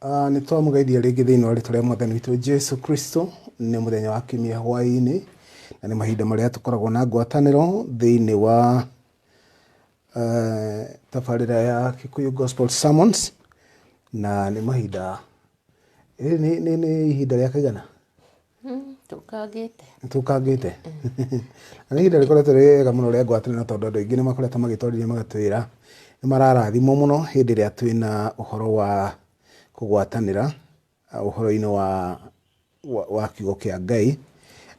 Nĩ twamũgeithia rĩngĩ thĩinĩ wa rĩtwa rĩa mwathani witũ Jesu Kristo. Nĩ mũthenya wa kiumia hwaĩ-inĩ na nĩ mahinda marĩa tũkoragwo na ngwatanĩro thĩinĩ wa tabarĩra ya Kikuyu Gospel Sermons, na nĩ mahinda nĩ ihinda rĩa kaigana? Tũkangĩte. Tũkangĩte. Na nĩ ihinda rĩkoretwo rĩ rĩega mũno rĩa ngwatanĩro tondũ andũ aingĩ nĩ makoretwo magĩtwarĩria magatwĩra nĩ mararathimwo mũno hĩndĩ ĩrĩa twĩna ũhoro wa kũgwatanĩra ũhoro-inĩ wa kiugo kĩa Ngai.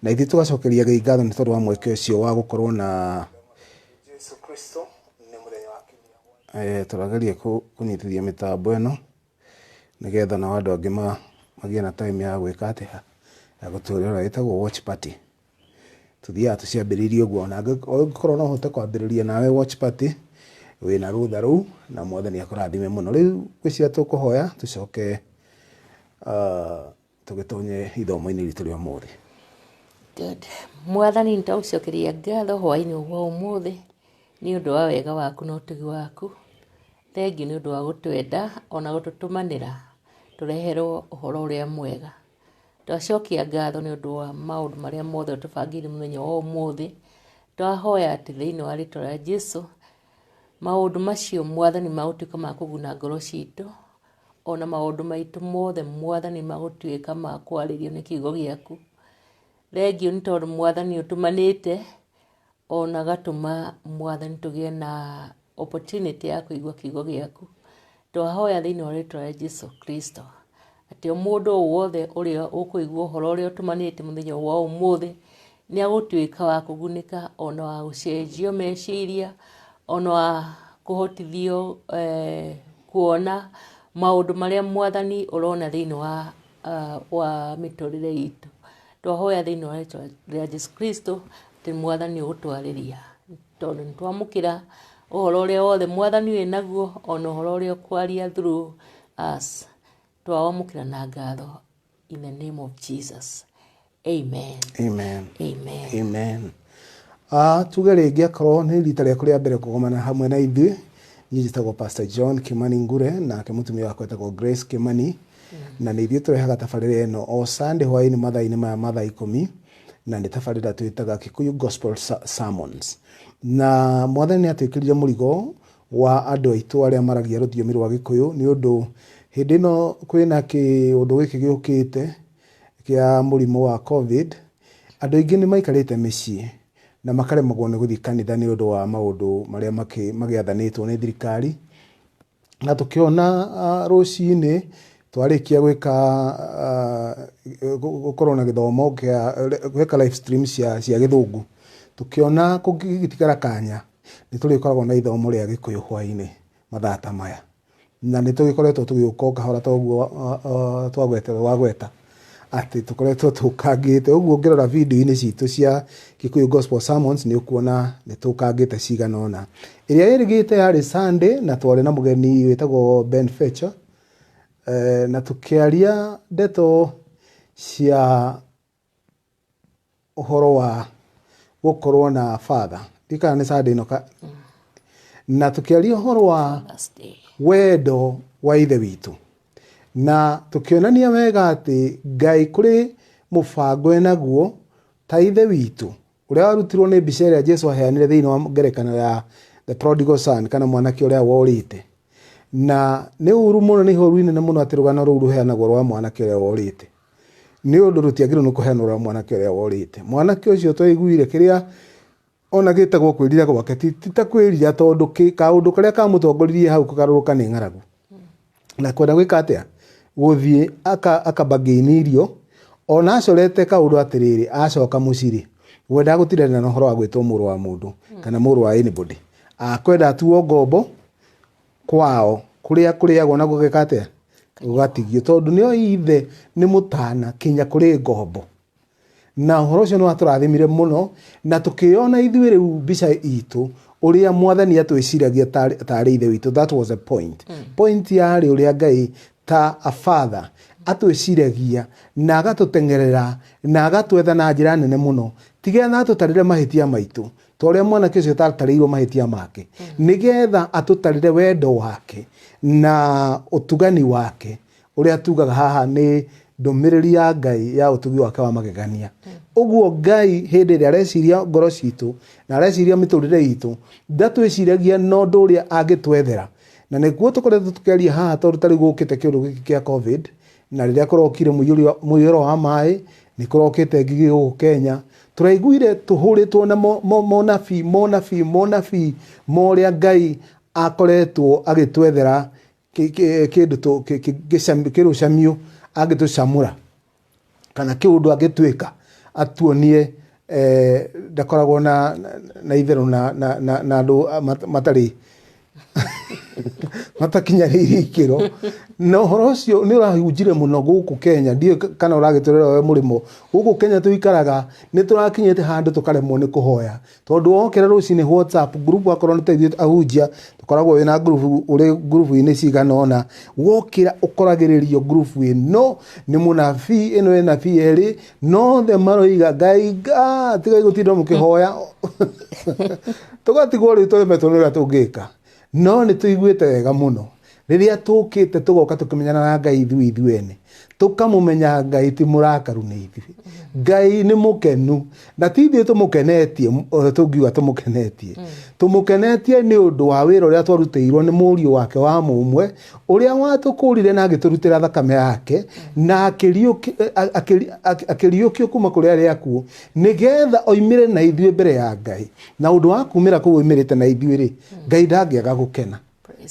Na ithuĩ tũgacokeria Ngai ngatho nĩ tondũ wa mweke ũcio wa gũkorwo na tũrageria kũnyitithia mĩtambo ĩno nĩgetha nao andũ angĩ magĩe na time ya gwĩka atĩa, ya gũtwĩrorera, ĩtagwo watch party. Tũthiaga tũciambĩrĩirie ũguo, ona angĩkorwo no ũhote kwambĩrĩria nawe watch party, wĩna rũtha rũu na mwathani akũrathime mũno. Rĩu ngwĩciria tũkũhoya tũcoke tũgĩtonye ithomo-inĩ ritũ rĩa ũmũthĩ. Good. Mwathani nĩ twagũcokeria ngatho hwaĩ-inĩ wa ũmũthĩ nĩ ũndũ wa wega waku na ũtugi waku. Thengiũ nĩ ũndũ wa gũtwenda ona gũtũtũmanĩra tũreherwo ũhoro ũrĩa mwega. Twacokia ngatho nĩ ũndũ wa maũndũ marĩa mothe ũtũbangĩire mũthenya wa ũmũthĩ. Twahoya atĩ thĩinĩ wa rĩtwa rĩa Jesu, maũndũ macio Mwathani magũtuĩka ma kũguna ngoro citũ, ona maũndũ maitũ mothe Mwathani magũtuĩka ma kwarĩrio nĩ kiugo gĩaku. Thengiũ nĩ tondũ Mwathani ũtũmanĩte, ona gatũma Mwathani tũgĩe na opportunity ya kũigua kiugo gĩaku. Twahoya thĩinĩ wa rĩtwa rĩa Jesu Kristo atĩ o mũndũ o wothe ũrĩa ũkũigua ũhoro ũrĩa ũtũmanĩte mũthenya wa ũmũthĩ nĩ agũtuĩka wa kũgunĩka ona wa gũcenjio meciria ona wa kũhotithio eh, kuona maũndũ marĩa mwathani ũrona thĩinĩ wa, wa mĩtũrĩre itũ. Twahoya thĩinĩ wa rĩtwa rĩa Jesu Kristo atĩ mwathani ũgũtwarĩria tondũ nĩ twamũkĩra ũhoro ũrĩa wothe mwathani wĩ naguo ona ũhoro ũrĩa ũkwaria through us twawamũkĩra na ngatho in the name of Jesus, amen. Amen. Amen. Amen. Tuge rĩngĩ akorwo nĩ rita rĩaku rĩa mbere kũgomana hamwe na ithuĩ, niĩ njĩtagwo Pastor John Kimani Ngure, nake mũtumia wakwa etagwo Grace Kimani, na nĩ ithuĩ tũrehaga tabarĩra ĩno o Sunday hwaĩ-inĩ mathaa-inĩ maya ma thaa 10, na nĩ tabarĩra twĩtaga Kikuyu Gospel Sermons. Na mwathani nĩ atwĩkĩrire mũrigo wa andũ aitũ arĩa maragia rũthiomi rwa Gĩkũyũ nĩ ũndũ hĩndĩ ĩno kwĩna kĩũndũ gĩkĩ gĩũkĩte kĩa mũrimũ wa Covid, andũ aingĩ nĩ maikarĩte mĩciĩ na makaremagwo nĩ gũthiĩ kanitha nĩ ũndũ wa maũndũ marĩa magĩathanĩtwo nĩ thirikari. Na tũkĩona rũcinĩ twarĩkia gwĩka gũkorwo na gĩthomo kĩa gwĩka live stream cia gĩthũngũ, tũkĩona kũngĩgĩtigara kanya nĩ tũrĩkoragwo na ithomo rĩa gĩkũyũ hwainĩ mathaa ta maya. Na nĩ tũgĩkoretwo tũgĩũka o kahora ta ũguo twagweta wagweta atĩ tũkoretwo tũkangĩte. Ũguo ũngĩrora video-inĩ citũ cia Kikuyu Gospel Sermons nĩ ũkuona nĩ tũkangĩte cigana ũna. Ĩrĩa ĩrĩgĩte yarĩ Sunday na twarĩ na mũgeni wĩtagwo Ben Fetcher, na tũkĩaria ndeto cia ũhoro wa gũkorwo na father. Ndiũĩ kana nĩ Sunday ĩno na tũkĩaria ũhoro wa Thursday. Wendo wa ithe witũ, na tũkĩonania wega atĩ Ngai kũrĩ mũbango enaguo ta ithe witũ ũrĩa warutirwo nĩ mbica ĩrĩa Jesu aheanire thĩinĩ wa ngerekano ya the prodigal son, kana mwanake ũrĩa worĩte. Na nĩ ũru mũno, nĩ ihoru inene mũno atĩ rũgano rũu rũheanagwo rwa mwanake ũrĩa worĩte, nĩ ũndũ rũtiagĩrĩirwo nĩ kũheanwo rwa mwanake ũrĩa worĩte. Mwanake ũcio twaiguire kĩrĩa ona gĩtagwo kwĩrira gwake ti ta kwĩrira, tondũ kaũndũ karĩa kamũtongoririe hau kũgarũrũka nĩ ng'aragu na kwenda gwĩka atĩa, gũthiĩ akabagĩini irio. Ona acorete kaũndũ atĩrĩrĩ, acoka mũciĩ we ndagũtindanĩra na ũhoro wa gwĩtwo mũrũ wa mũndũ kana mũrũ wa anybody, akwenda atuo ngombo kwao kũrĩa kũrĩagwo na gũgeka atĩa, gũgatigio, tondũ nĩo ithe nĩ mũtana kinya kũrĩ ngombo. Na ũhoro ũcio nĩ watũrathimire mũno na tũkĩona ithuĩ rĩu mbica itũ ũrĩa mwathani atwĩciragia tarĩ ithe witũ. That was a point. Point yarĩ ũrĩa Ngai ta a father atwĩciragia na agatũteng'erera na agatwetha na njĩra nene mũno, tigetha atũtarĩre mahĩtia maitũ ta ũrĩa mwanake ũcio atatarĩirwo mahĩtia make, nĩgetha atũtarĩre wendo wake na ũtugani wake. Ũrĩa tugaga haha nĩ ndũmĩrĩri ya Ngai ya ũtugi wake wa magegania. Ũguo Ngai hĩndĩ ĩrĩa areciria ngoro citũ na areciria mĩtũrĩre itũ, ndatwĩciragia na ũndũ ũrĩa angĩtwethera. Na nĩguo tũkoretwo tũkĩaria haha tondũ ta rĩu gũkĩte kĩũndũ gĩkĩ kĩa Covid, na rĩrĩa kũrokire mũiyũro wa maĩ, nĩ kũrokĩte ngigĩ gũkũ Kenya, tũraiguire tũhũrĩtwo na monabii, monabii, monabii ma ũrĩa Ngai akoretwo agĩtwethera kĩndũ kĩrũcamio angĩtũcamũra kana kĩũndũ angĩtwĩka atuonie ndakoragwo na itherũ na andũ matarĩ matakinyanĩirie ikĩro. Na ũhoro ũcio nĩ ũrahunjire mũno gũkũ Kenya, ndiũĩ kana ũragĩtũrera we mũrĩmo. Gũkũ Kenya tũikaraga nĩ tũrakinyĩte handũ tũkaremwo nĩ kũhoya, tondũ wokĩra rũcinĩ WhatsApp group, akorwo nĩ ta ithuĩ ahunjia tũkoragwo wĩna group, ũrĩ group-inĩ cigana ũna, wokĩra ũkoragĩrĩrio group ĩno nĩ mũnabii, ĩno ĩna nabii erĩ, nothe maroiga Ngai tigai gũtinda mũkĩhoya. Tũgatigwo rĩu tũremetwo nĩ ũrĩa tũngĩka. No nĩ tũiguĩte wega mũno rĩrĩa tũkĩte tũgoka tũkĩmenyana na Ngai ithuĩ ithuĩ ene, tũkamũmenya Ngai ti mũrakaru nĩ ithuĩ, Ngai nĩ mũkenu, na ti ithuĩ tũmũkenetie, ũrĩa tũngiuga tũmũkenetie, tũmũkenetie nĩ ũndũ wa wĩra ũrĩa twarutĩirwo nĩ mũriũ wake wa mũmwe, ũrĩa watũkũrire na agĩtũrutĩra thakame yake na akĩriũkio kuma kũrĩ arĩa akuũ, nĩgetha oimĩre na ithuĩ mbere ya Ngai. Na ũndũ wa kumĩra kũu oimĩrĩte na ithuĩ rĩ, Ngai ndangĩaga gũkena.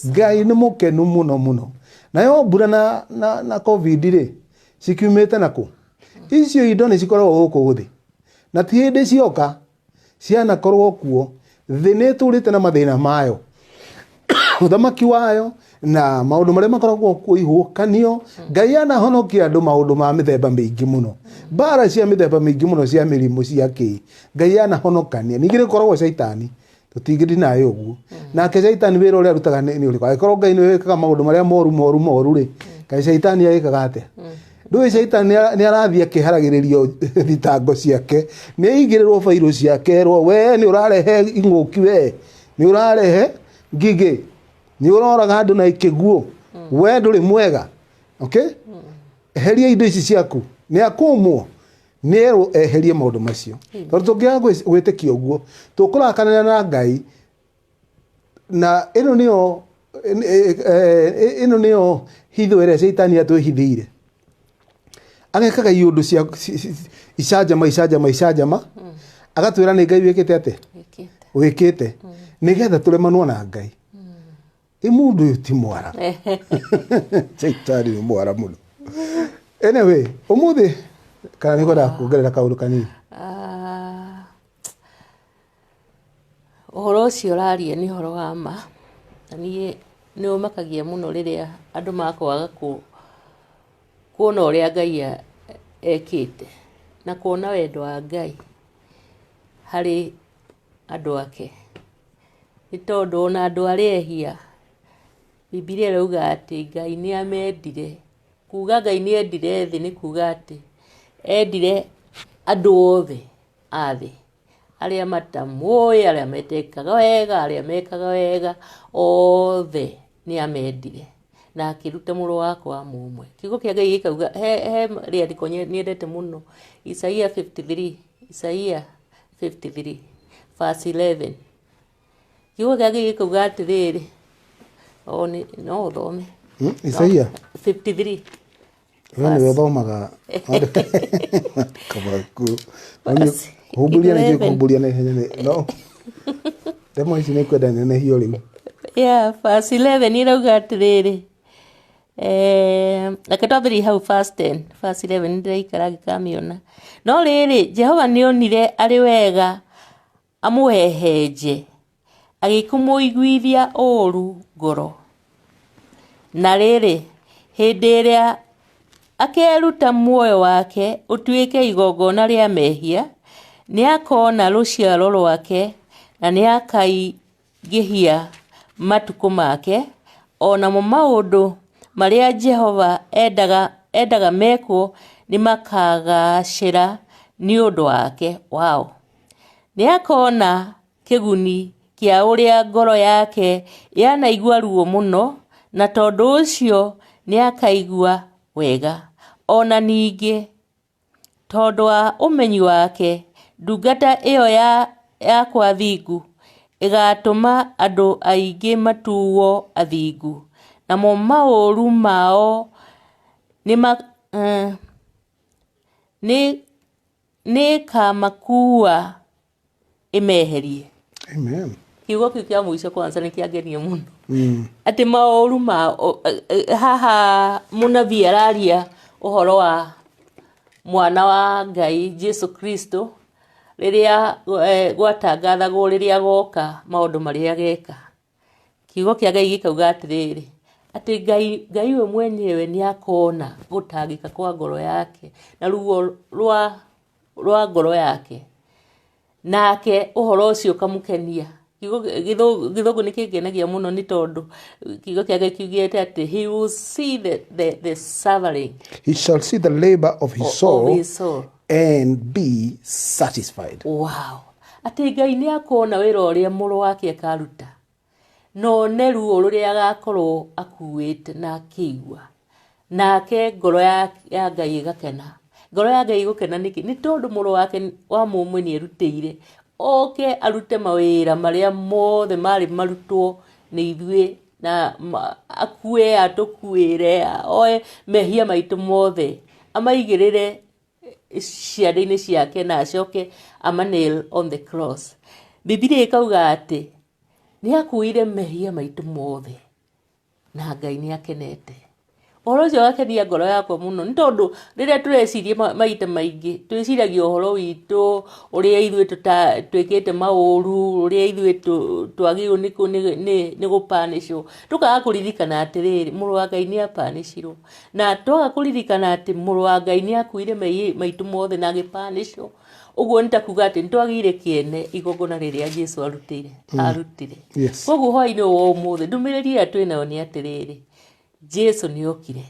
Ngai nĩ mũkenu mũno mũno. Nayo mbura na Covid rĩ, cikiumĩte na kũ? Icio indo nĩ cikoragwo gũkũ thĩ, na ti hĩndĩ cioka, cianakorwo kuo. Thĩ nĩ ĩtũrĩte na mathĩna mayo, ũthamaki wayo na maũndũ marĩa makoragwo kuo, ihuũkanio. Ngai anahonokia andũ maũndũ ma mĩthemba mĩingĩ mũno, mbara cia mĩthemba mĩingĩ mũno, cia mĩrimũ, cia kĩ, Ngai anahonokania. Ningĩ nĩ gũkoragwo caitani, tũtingĩdinaĩ ũguo. Nake caitani wĩra ũrĩa arutaga nĩ ũrĩkũ? Angĩkorwo Ngai nĩwe wĩkaga maũndũ marĩa moru moru moru rĩ, kaĩ caitani agĩkaga atĩa? Ndũĩ caitani nĩ arathiĩ akĩharagĩrĩrio thitango ciake, nĩ aigĩrĩrwo bairũ ciake, erwo we nĩ ũrarehe ing'ũki, we nĩ ũrarehe ngigĩ, nĩ ũroraga andũ na ikĩguũ, we ndũrĩ mwega, okay, eheria indo ici ciaku. Nĩ akũmwo, nĩ erwo eherie maũndũ macio, tondũ tũngĩaga gwĩtĩkia ũguo tũkũrakanĩra na Ngai. Na ĩno nĩyo hitho ĩrĩa caitani atwĩhithĩire, agekaga iũndũ cia icanjama icanjama icanjama, agatwĩra nĩ Ngai wĩkĩte atĩa, Wĩkĩte. Wĩkĩte nĩgetha tũremanwo na Ngai. Ĩ mũndũ ũyũ ti mwara, caitani nĩ mwara mũno. Anyway, ũmũthĩ kana nĩ kwenda kuongerera kaũndũ kanini? Ah, ũhoro ũcio ũraria nĩ ũhoro wa ma, na niĩ nĩ ũmakagia mũno rĩrĩa andũ makwaga kuona ũrĩa Ngai ekĩte na kuona wendo wa Ngai harĩ andũ ake, nĩ tondũ ona andũ arĩa ehia, Bibilia ĩrauga atĩ Ngai nĩ amendire. Kuga Ngai nĩ endire thĩ nĩ kuga atĩ endire andũ othe a thĩ, arĩa matamũĩ, arĩa metekaga wega, arĩa mekaga wega, othe nĩ amendire na akĩruta mũrũ wake wa mũmwe. Kiugo kĩa Ngai gĩkauga he rĩandĩko nyendete mũno, Isaia 53, Isaia 53 verse 11. Kiugo kĩa Ngai gĩkauga atĩrĩrĩ, o nĩ no ũthome. Isaia 53. We nĩwe ũthomaga maandĩko maku. Kũhumbũria nĩ 11. Kũhumbũria na ihenya nĩ no ndemwa ici nĩ kwenda nenehio rĩu. Yeah, verse 11 ĩrauga atĩrĩrĩ, reke twambĩrĩrie hau verse 10, verse 11 ndĩraikara ngĩkamĩona. No rĩrĩ, Jehova nĩonire arĩ wega amũhehenje, agĩkĩmũiguithia ũũru ngoro. Na rĩrĩ, hĩndĩ ĩrĩa akeruta muoyo wake ũtuĩke igongona rĩa mehia, nĩakona rũciaro rwake na nĩakaingĩhia matukũ make, o namo maũndũ marĩa Jehova endaga mekwo nĩmakagaacĩra nĩ ũndũ wake wao. Nĩakona kĩguni kĩa ũrĩa ngoro yake yanaigua ruo mũno, na tondũ ũcio nĩakaigua wega. Ona ningĩ tondũ wa ũmenyi wake, ndungata ĩyo yakwa thingu ĩgaatũma andũ aingĩ matuo athingu, namo maũru mao nĩĩkamakuua ĩmeherie. Amen. Kiugo kĩu kĩa mũico kwanza nĩ kĩangenia mũno. Atĩ maũru ma haha mũnabii araria ũhoro wa mwana wa Ngai Jesu Kristo rĩrĩa gwatangathagwo rĩrĩa goka maũndũ marĩa ageka. Kiugo kĩa Ngai gĩkauga atĩrĩrĩ, atĩ Ngai we mwenyewe nĩ akona gũtangĩka kwa ngoro yake na ruo rwa ngoro yake, nake ũhoro ũcio ũkamũkenia. Gĩthũngũ nĩ kĩngenagia mũno nĩ tondũ kiugo kĩa Ngai kiugĩte atĩ he will see the suffering. He shall see the labor of his soul, of his soul and be satisfied. Wow. Atĩ Ngai nĩ akona wĩra ũrĩa mũrũ wake akaruta, na one ruo rũrĩa agakorwo akuĩte na akĩigua, nake ngoro ya Ngai ĩgakena. Ngoro ya Ngai ĩgũkena nĩkĩ? Nĩ tondũ mũrũ wake wa mũmwe nĩ erutĩire oke arute mawĩra marĩa mothe marĩ marutwo nĩ ithuĩ, na akue, atũkuĩre, oe mehia maitũ mothe, amaigĩrĩre ciande-inĩ ciake na acoke ama nail on the cross. Bibilia ĩkauga atĩ nĩ akuire mehia maitũ mothe na Ngai nĩ akenete. Ũhoro ũcio ũgakenia ngoro yakwa mũno nĩ tondũ rĩrĩa tũreciria maita maingĩ twĩciragia ũhoro witũ, ũrĩa ithuĩ twĩkĩte maũru, ũrĩa ithuĩ twagĩrĩirwo nĩ gũpanĩcwo, tũkaga kũririkana atĩrĩrĩ, mũrũ wa Ngai nĩ apanĩcirwo. Na twaga kũririkana atĩ mũrũ wa Ngai nĩ akuire mehia maitũ mothe na agĩpanĩcwo, ũguo nĩ ta kuga atĩ nĩ twagĩire kĩene igongona rĩrĩa Jesu arutire. Koguo hwaĩ-inĩ ũyũ wa ũmũthĩ ndũmĩrĩri ĩrĩa twĩnayo nĩ atĩrĩrĩ, Jesu nĩ okire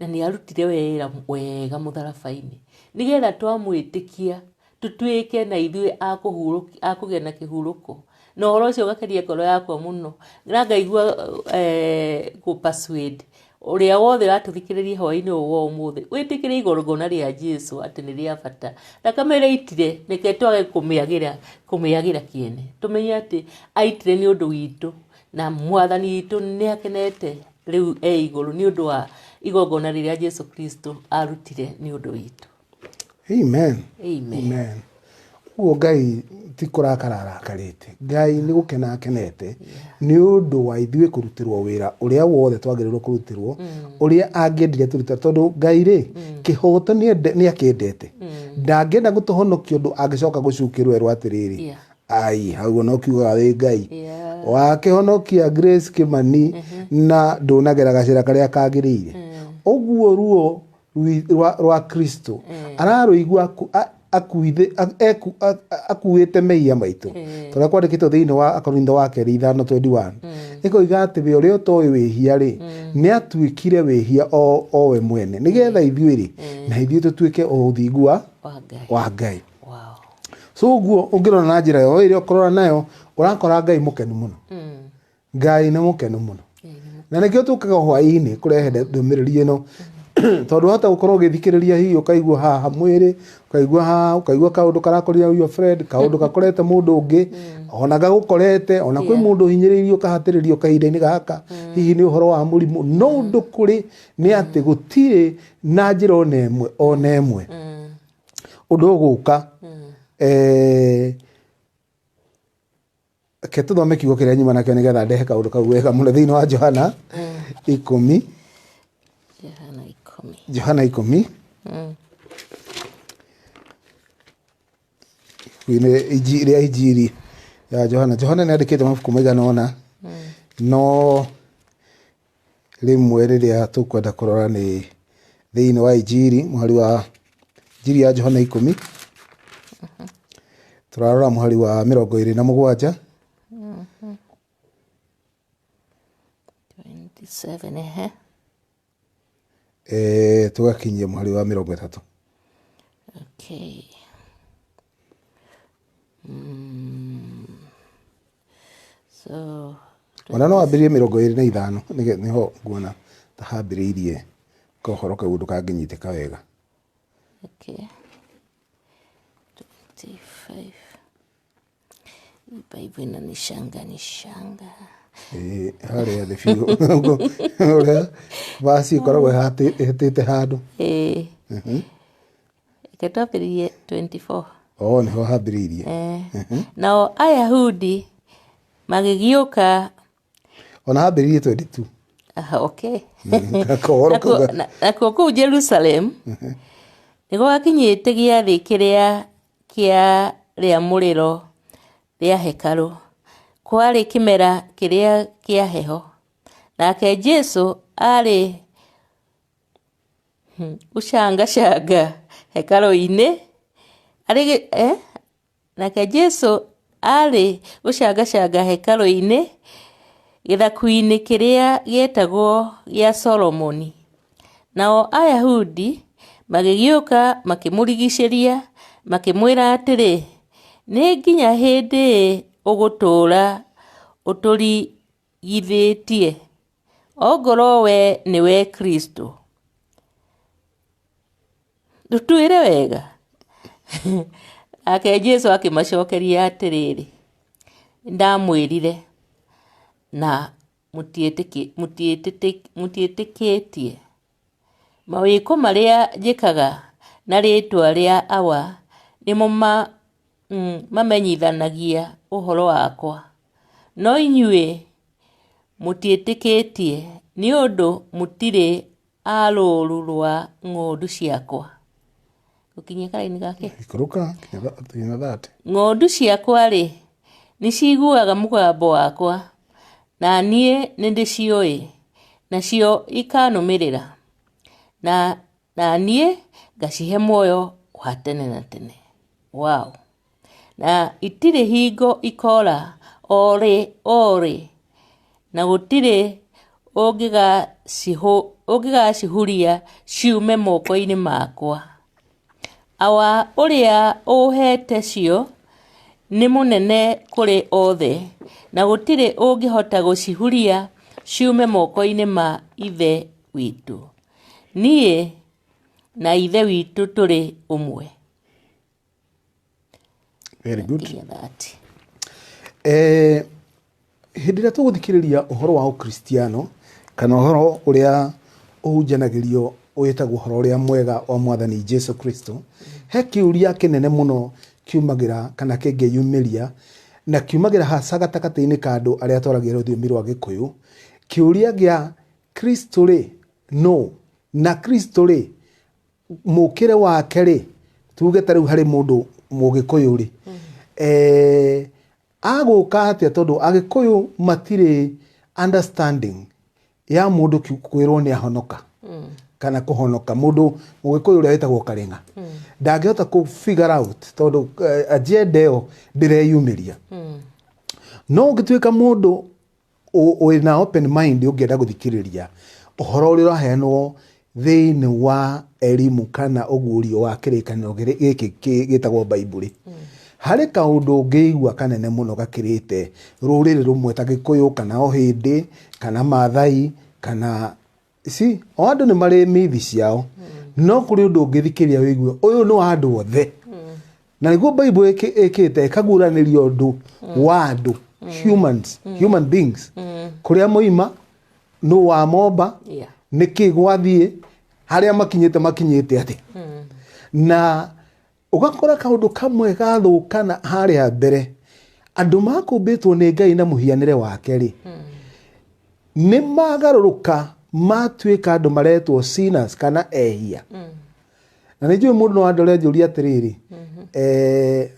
na nĩ arutire wĩra wega mũtharaba-inĩ, nĩgetha twamwĩtĩkia tũtuĩke na ithuĩ a kũgĩa na kĩhurũko. Na ũhoro ũcio ũgakenia ngoro yakwa mũno, na ngaigua kũ persuade ũrĩa wothe ũratũthikĩrĩria hwaĩ-inĩ ũyũ wa ũmũthĩ, wĩtĩkĩre igongona rĩa Jesu atĩ nĩ rĩa bata. Thakame ĩrĩa aitire, reke twage kũmĩagĩra kĩene, tũmenye atĩ aitire nĩ ũndũ witũ, na mwathani witũ nĩ akenete rĩu e igũrũ nĩ ũndũ wa igongona rĩrĩa Jesu Kristo arutire nĩ ũndũ witũ. Amen. Amen. Amen. Ũguo Ngai ti kũrakara arakarĩte, Ngai nĩ gũkena akenete nĩ ũndũ wa ithuĩ kũrutĩrwo wĩra ũrĩa wothe twagĩrĩirwo kũrutĩrwo, ũrĩa angĩendire tũrute, tondũ Ngai rĩ, kĩhoto nĩ akĩendete. Ndangĩenda gũtũhonokia ũndũ angĩcoka gũcukĩrwo erwo atĩrĩrĩ, ai, hau ona ũkiugaga wĩ Ngai. Wakĩhonokia Grace Kimani na ndũnagera gacĩra karĩa kagĩrĩire. Ũguo ruo rwa Kristo ararũigua akuĩte mehia maitũ. Tondũ kwandĩkĩtwo thĩinĩ wa Akorintho wa kerĩ 5:21. Ĩkoiga atĩ we ũrĩa ũtoĩ wĩhia rĩ, nĩ atuĩkire wĩhia o we mwene, nĩgetha ithuĩ rĩ, na ithuĩ tũtuĩke o ũthingu wa Ngai. So ũguo ũngĩrora na njĩra ĩyo ĩrĩa ũkũrora nayo, ũrakora Ngai mũkenu mũno. Ngai nĩ mũkenu mũno. Na nĩkĩo tũkaga hwaĩ-inĩ kũrehe ndũmĩrĩri ĩno, tondũ wahota gũkorwo ũgĩthikĩrĩria hihi ũkaigua haha mwĩrĩ, ũkaigua haha, ũkaigua kaũndũ karakorire your friend, kaũndũ gakorete mũndũ ũngĩ, ona gagũkorete, ona kwĩ mũndũ ũhinyĩrĩirio ũkahatĩrĩrio kahinda-inĩ gaka, hihi nĩ ũhoro wa mũrimũ. No ũndũ kũrĩ nĩ atĩ gũtirĩ na njĩra ona ĩmwe, ona ĩmwe. Ũndũ ũgũka, reke tũthome kiugo kĩrĩa nyuma nakĩo nĩgetha ndehe kaũndũ kau wega mũno thĩinĩ wa Johana 10. Johana 10. Johana 10. Ibuku-inĩ rĩa Injiri ya Johana. Johana nĩ andĩkĩte mabuku maigana ũna, no rĩmwe rĩrĩa tũkwenda kũrora nĩ thĩinĩ wa Injiri, mũhari wa Injiri ya Johana 10. Tũrarora mũhari wa 27. 27, ehe. Tũgakinyia mũhari wa 30. Okay. So, ona no ambĩrĩrie 25, nĩho nguona ta hambĩrĩirie Kohoro kau ũndũ kangĩnyitĩka wega. Okay. 25. Hii Bible inanishanga nishanga. Ĩĩ, harĩa thĩ biũ ũrĩa vaci ĩkoragwo ĩhatĩte handũ. Ĩĩ. Reke twambĩrĩrie 24. O nĩho hambĩrĩirie. Nao Ayahudi magĩgĩũka. Ona hambĩrĩirie 22. Aha, okay. Kohoro kau Nakuo kũu Jerusalem nĩ gwakinyĩte gĩathĩ kĩrĩa kĩa rĩamũrĩro rĩa hekarũ. Kwarĩ kĩmera kĩrĩa kĩa heho. Nake Jesu arĩ gũcangacanga hekarũ-inĩ arĩ Nake Jesu aarĩ gũcangacanga hekarũ-inĩ gĩthaku-inĩ kĩrĩa gĩetagwo gĩa Solomoni. Nao Ayahudi magĩgĩũka makĩmũrigicĩria, makĩmwĩra atĩrĩ, Nĩ nginya hĩndĩ ĩ ũgũtũũra ũtũrigithĩtie? Ongorwo wee nĩwe Kristo, tũtwĩre wega. Nake Jesu akĩmacokeria atĩrĩrĩ, nĩndamwĩrire na mũtiĩtĩkĩtie. Mawĩko marĩa njĩkaga na rĩĩtwa rĩa Awa nĩmo mamenyithanagia ũhoro wakwa. No inyuĩ mũtiĩtĩkĩtie nĩ ũndũ mũtirĩ a rũũru rwa ng'ondu ciakwa. Gũkinyia karaini gake. Ikũrũka nginya 30. Ng'ondu ciakwa-rĩ, nĩciiguaga mũgambo wakwa, na niĩ nĩndĩciũĩ, nacio ikanũmĩrĩra, na niĩ ngacihe muoyo wa tene na tene. Wow. Na itirĩ hingo ikora o rĩ o rĩ, na gũtirĩ ũngĩgacihuria ciume moko-inĩ makwa. Awa ũrĩa ũũheete cio nĩ mũnene kũrĩ othe, na gũtirĩ ũngĩhota gũcihuria ciume moko-inĩ ma Ithe witũ. Niĩ na Ithe witũ tũrĩ ũmwe. Very good. Nginya 30. Hĩndĩ ĩrĩa tũgũthikĩrĩria ũhoro wa ũkristiano kana ũhoro ũrĩa ũhunjanagĩrio wĩtagwo ũhoro ũrĩa mwega wa mwathani Jesu Kristo, he kĩũria kĩnene mũno kiumagĩra kana kĩngĩyumĩria, na kiumagĩra hasa gatagatĩ-inĩ ka andũ arĩa twaragia rũthiomi rwa Gĩkũyũ. Kĩũria gĩa Kristo rĩ nũ, na Kristo rĩ mũkĩre wake rĩ, tuge ta rĩu harĩ mũndũ mũgĩkũyũ rĩ, agũka atĩa tondũ agĩkũyũ matirĩ understanding ya mũndũ kwĩrwo nĩ ahonoka kana kũhonoka. Mũndũ mũgĩkũyũ ũrĩa wĩtagwo Karĩng'a ndangĩhota kũ figure out tondũ agenda ĩyo ndĩreyumĩria. No ũngĩtuĩka mũndũ wĩna open mind ũngĩenda gũthikĩrĩria ũhoro ũrĩa ũraheanwo thĩinĩ wa elimu kana ũguũrio wa kĩrĩkanĩro gĩkĩ gĩtagwo Baibuli, harĩ kaũndũ ũngĩigua kanene mũno gakĩrĩte rũrĩrĩ rũmwe ta Gĩkũyũ kana Ũhĩndĩ kana Maathai kana si o andũ nĩ marĩ mithi ciao, no kũrĩ ũndũ ũngĩthikĩrĩria wĩigue ũyũ nĩ wa andũ othe. Na nĩguo Bible ĩkĩte ĩkaguũranĩria ũndũ wa andũ, humans, human beings, kũrĩa moima, nũ wa momba, nĩkĩ gwathiĩ, harĩa makinyĩte makinyĩte atĩ. Na ũgakora kaũndũ kamwe gathũkana harĩa mbere, andũ makũmbĩtwo nĩ Ngai na mũhianĩre wake rĩ, nĩ magarũrũka matuĩka andũ maretwo sinners kana ehia. Na nĩ njũĩ mũndũ no andore anjũrie atĩrĩrĩ,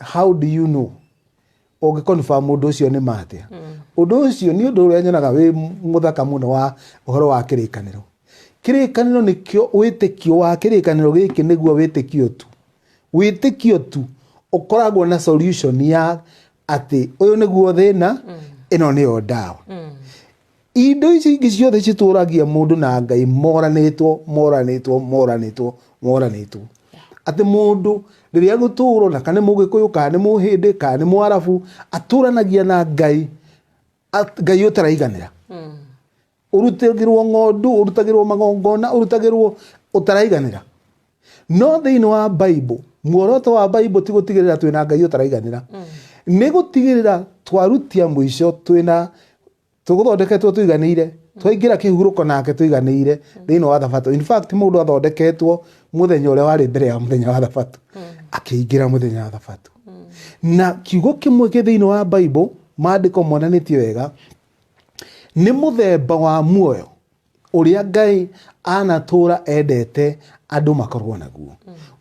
how do you know ũngĩ confirm mũndũ ũcio nĩ ma atĩa? Ũndũ ũcio nĩ ũndũ ũrĩa nyonaga wĩ mũthaka mũno wa ũhoro wa kĩrĩkanĩro. Kĩrĩkanĩro nĩkĩo wĩtĩkio wa kĩrĩkanĩro gĩkĩ nĩguo wĩtĩkio tu. Wĩtĩkio tu ũkoragwo na solution ya atĩ ũyũ nĩguo thĩna, ĩno nĩyo ndawa. Indo ici ingĩ ciothe citũragia mũndũ na Ngai moranĩtwo, moranĩtwo, moranĩtwo, moranĩtwo. Atĩ mũndũ rĩrĩa agũtũũrwo, na kana nĩ Mũgĩkũyũ, kana nĩ Mũhĩndĩ, kana nĩ Mũarabu, atũranagia na Ngai, Ngai ũtaraiganĩra. Ũrutagĩrwo ng'ondu, ũrutagĩrwo magongona, ũrutagĩrwo ũtaraiganĩra. No thĩinĩ wa Bible, muoroto wa Bible ti gũtigĩrĩra twĩna Ngai ũtaraiganĩra. Nĩ gũtigĩrĩra twarutia mũico twĩna tũgũthondeketwo tũiganĩire, twaingĩra kĩhurũko nake tũiganĩire thĩinĩ wa thabatũ. In fact, mũndũ athondeketwo mũthenya ũrĩa warĩ mbere ya mũthenya wa thabatũ, akĩingĩra mũthenya wa thabatũ. Na kiugo kĩmwe kĩ thĩinĩ wa Bible, maandĩko monanĩtie wega, nĩ mũthemba wa muoyo ũrĩa Ngai anatũra endete andũ makorwo naguo.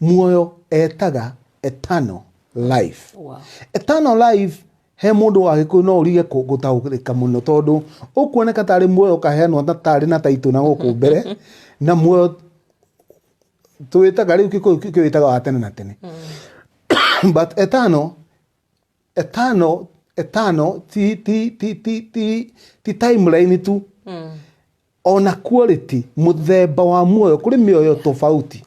Muoyo etaga eternal life. Wow. Eternal life he mũndũ wa Gĩkũyũ no ũrige gũtaũkĩka mũno, tondũ ũkuoneka tarĩ muoyo ũkaheanwo ta tarĩ na taitũ na gũkũ mbere, na muoyo tũwĩtaga rĩu Gĩkũyũ kĩwĩtaga wa tene na tene. But eternal, eternal, eternal ti, ti, ti, ti, ti, ti timeline tu. Ona quality, mũthemba wa muoyo, kũrĩ mĩoyo tofauti.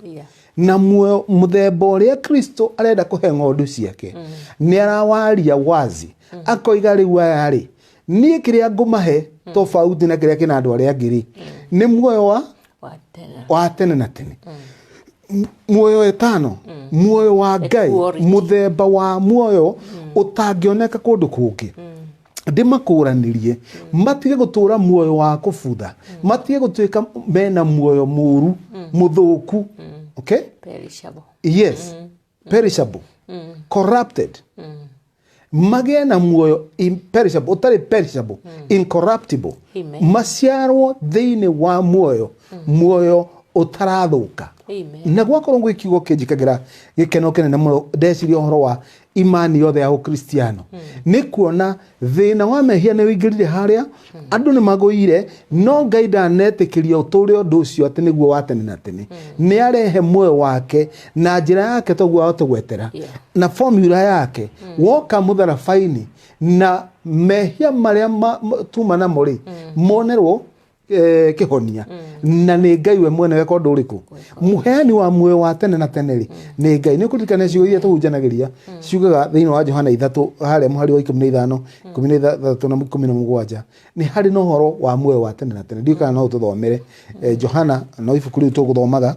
Na muoyo mũthemba ũrĩa Kristo arenda kũhe ng'ondu ciake, nĩ arawaria wazi. Akoiga rĩu aya rĩ, niĩ kĩrĩa ngũmahe tofauti na kĩrĩa kĩna andũ arĩa angĩ rĩ, nĩ muoyo wa wa tene na tene. Muoyo etano, muoyo wa Ngai, Equality. Mũthemba wa muoyo ũtangĩoneka kũndũ kũngĩ. Ndĩmakũranĩrie matige gũtũra muoyo wa kũbutha, matige gũtuĩka mena muoyo mũru mũthũku, okay? Perishable. Yes, perishable, corrupted. Magĩe na muoyo imperishable, ũtarĩ perishable, incorruptible. Amen. Maciarwo thĩinĩ wa muoyo, muoyo ũtarathũka. Amen. Na gwakorwo gwĩ kiugo kĩnjĩkagĩra gĩkeno kĩnene mũno ndeciria ũhoro wa imani yothe ya ũkristiano, nĩ kuona thĩna wa mehia nĩ ũingĩrire harĩa andũ nĩ magũire, no Ngai ndanetĩkĩria ũtũre ũndũ ũcio atĩ nĩguo wa tene na tene. Nĩ arehe muoyo wake na njĩra yake toguo ahote gwetera na formula yake woka mũtharabainĩ, na mehia marĩa tuma namo rĩ, monerwo kĩhonia na nĩ Ngai we mwene weka ũndũ ũrĩkũ. Mũheani wa muoyo wa tene na tene rĩ, nĩ Ngai. Nĩ ũkũririkana ciugo iria tũhunjanagĩria ciugaga thĩinĩ wa Johana 3 harĩa mũhari wa 15, 16 na 17, nĩ harĩ na ũhoro wa muoyo wa tene na tene. Ndiũĩ kana no ũtũthomere Johana, no ibuku rĩu tũgũthomaga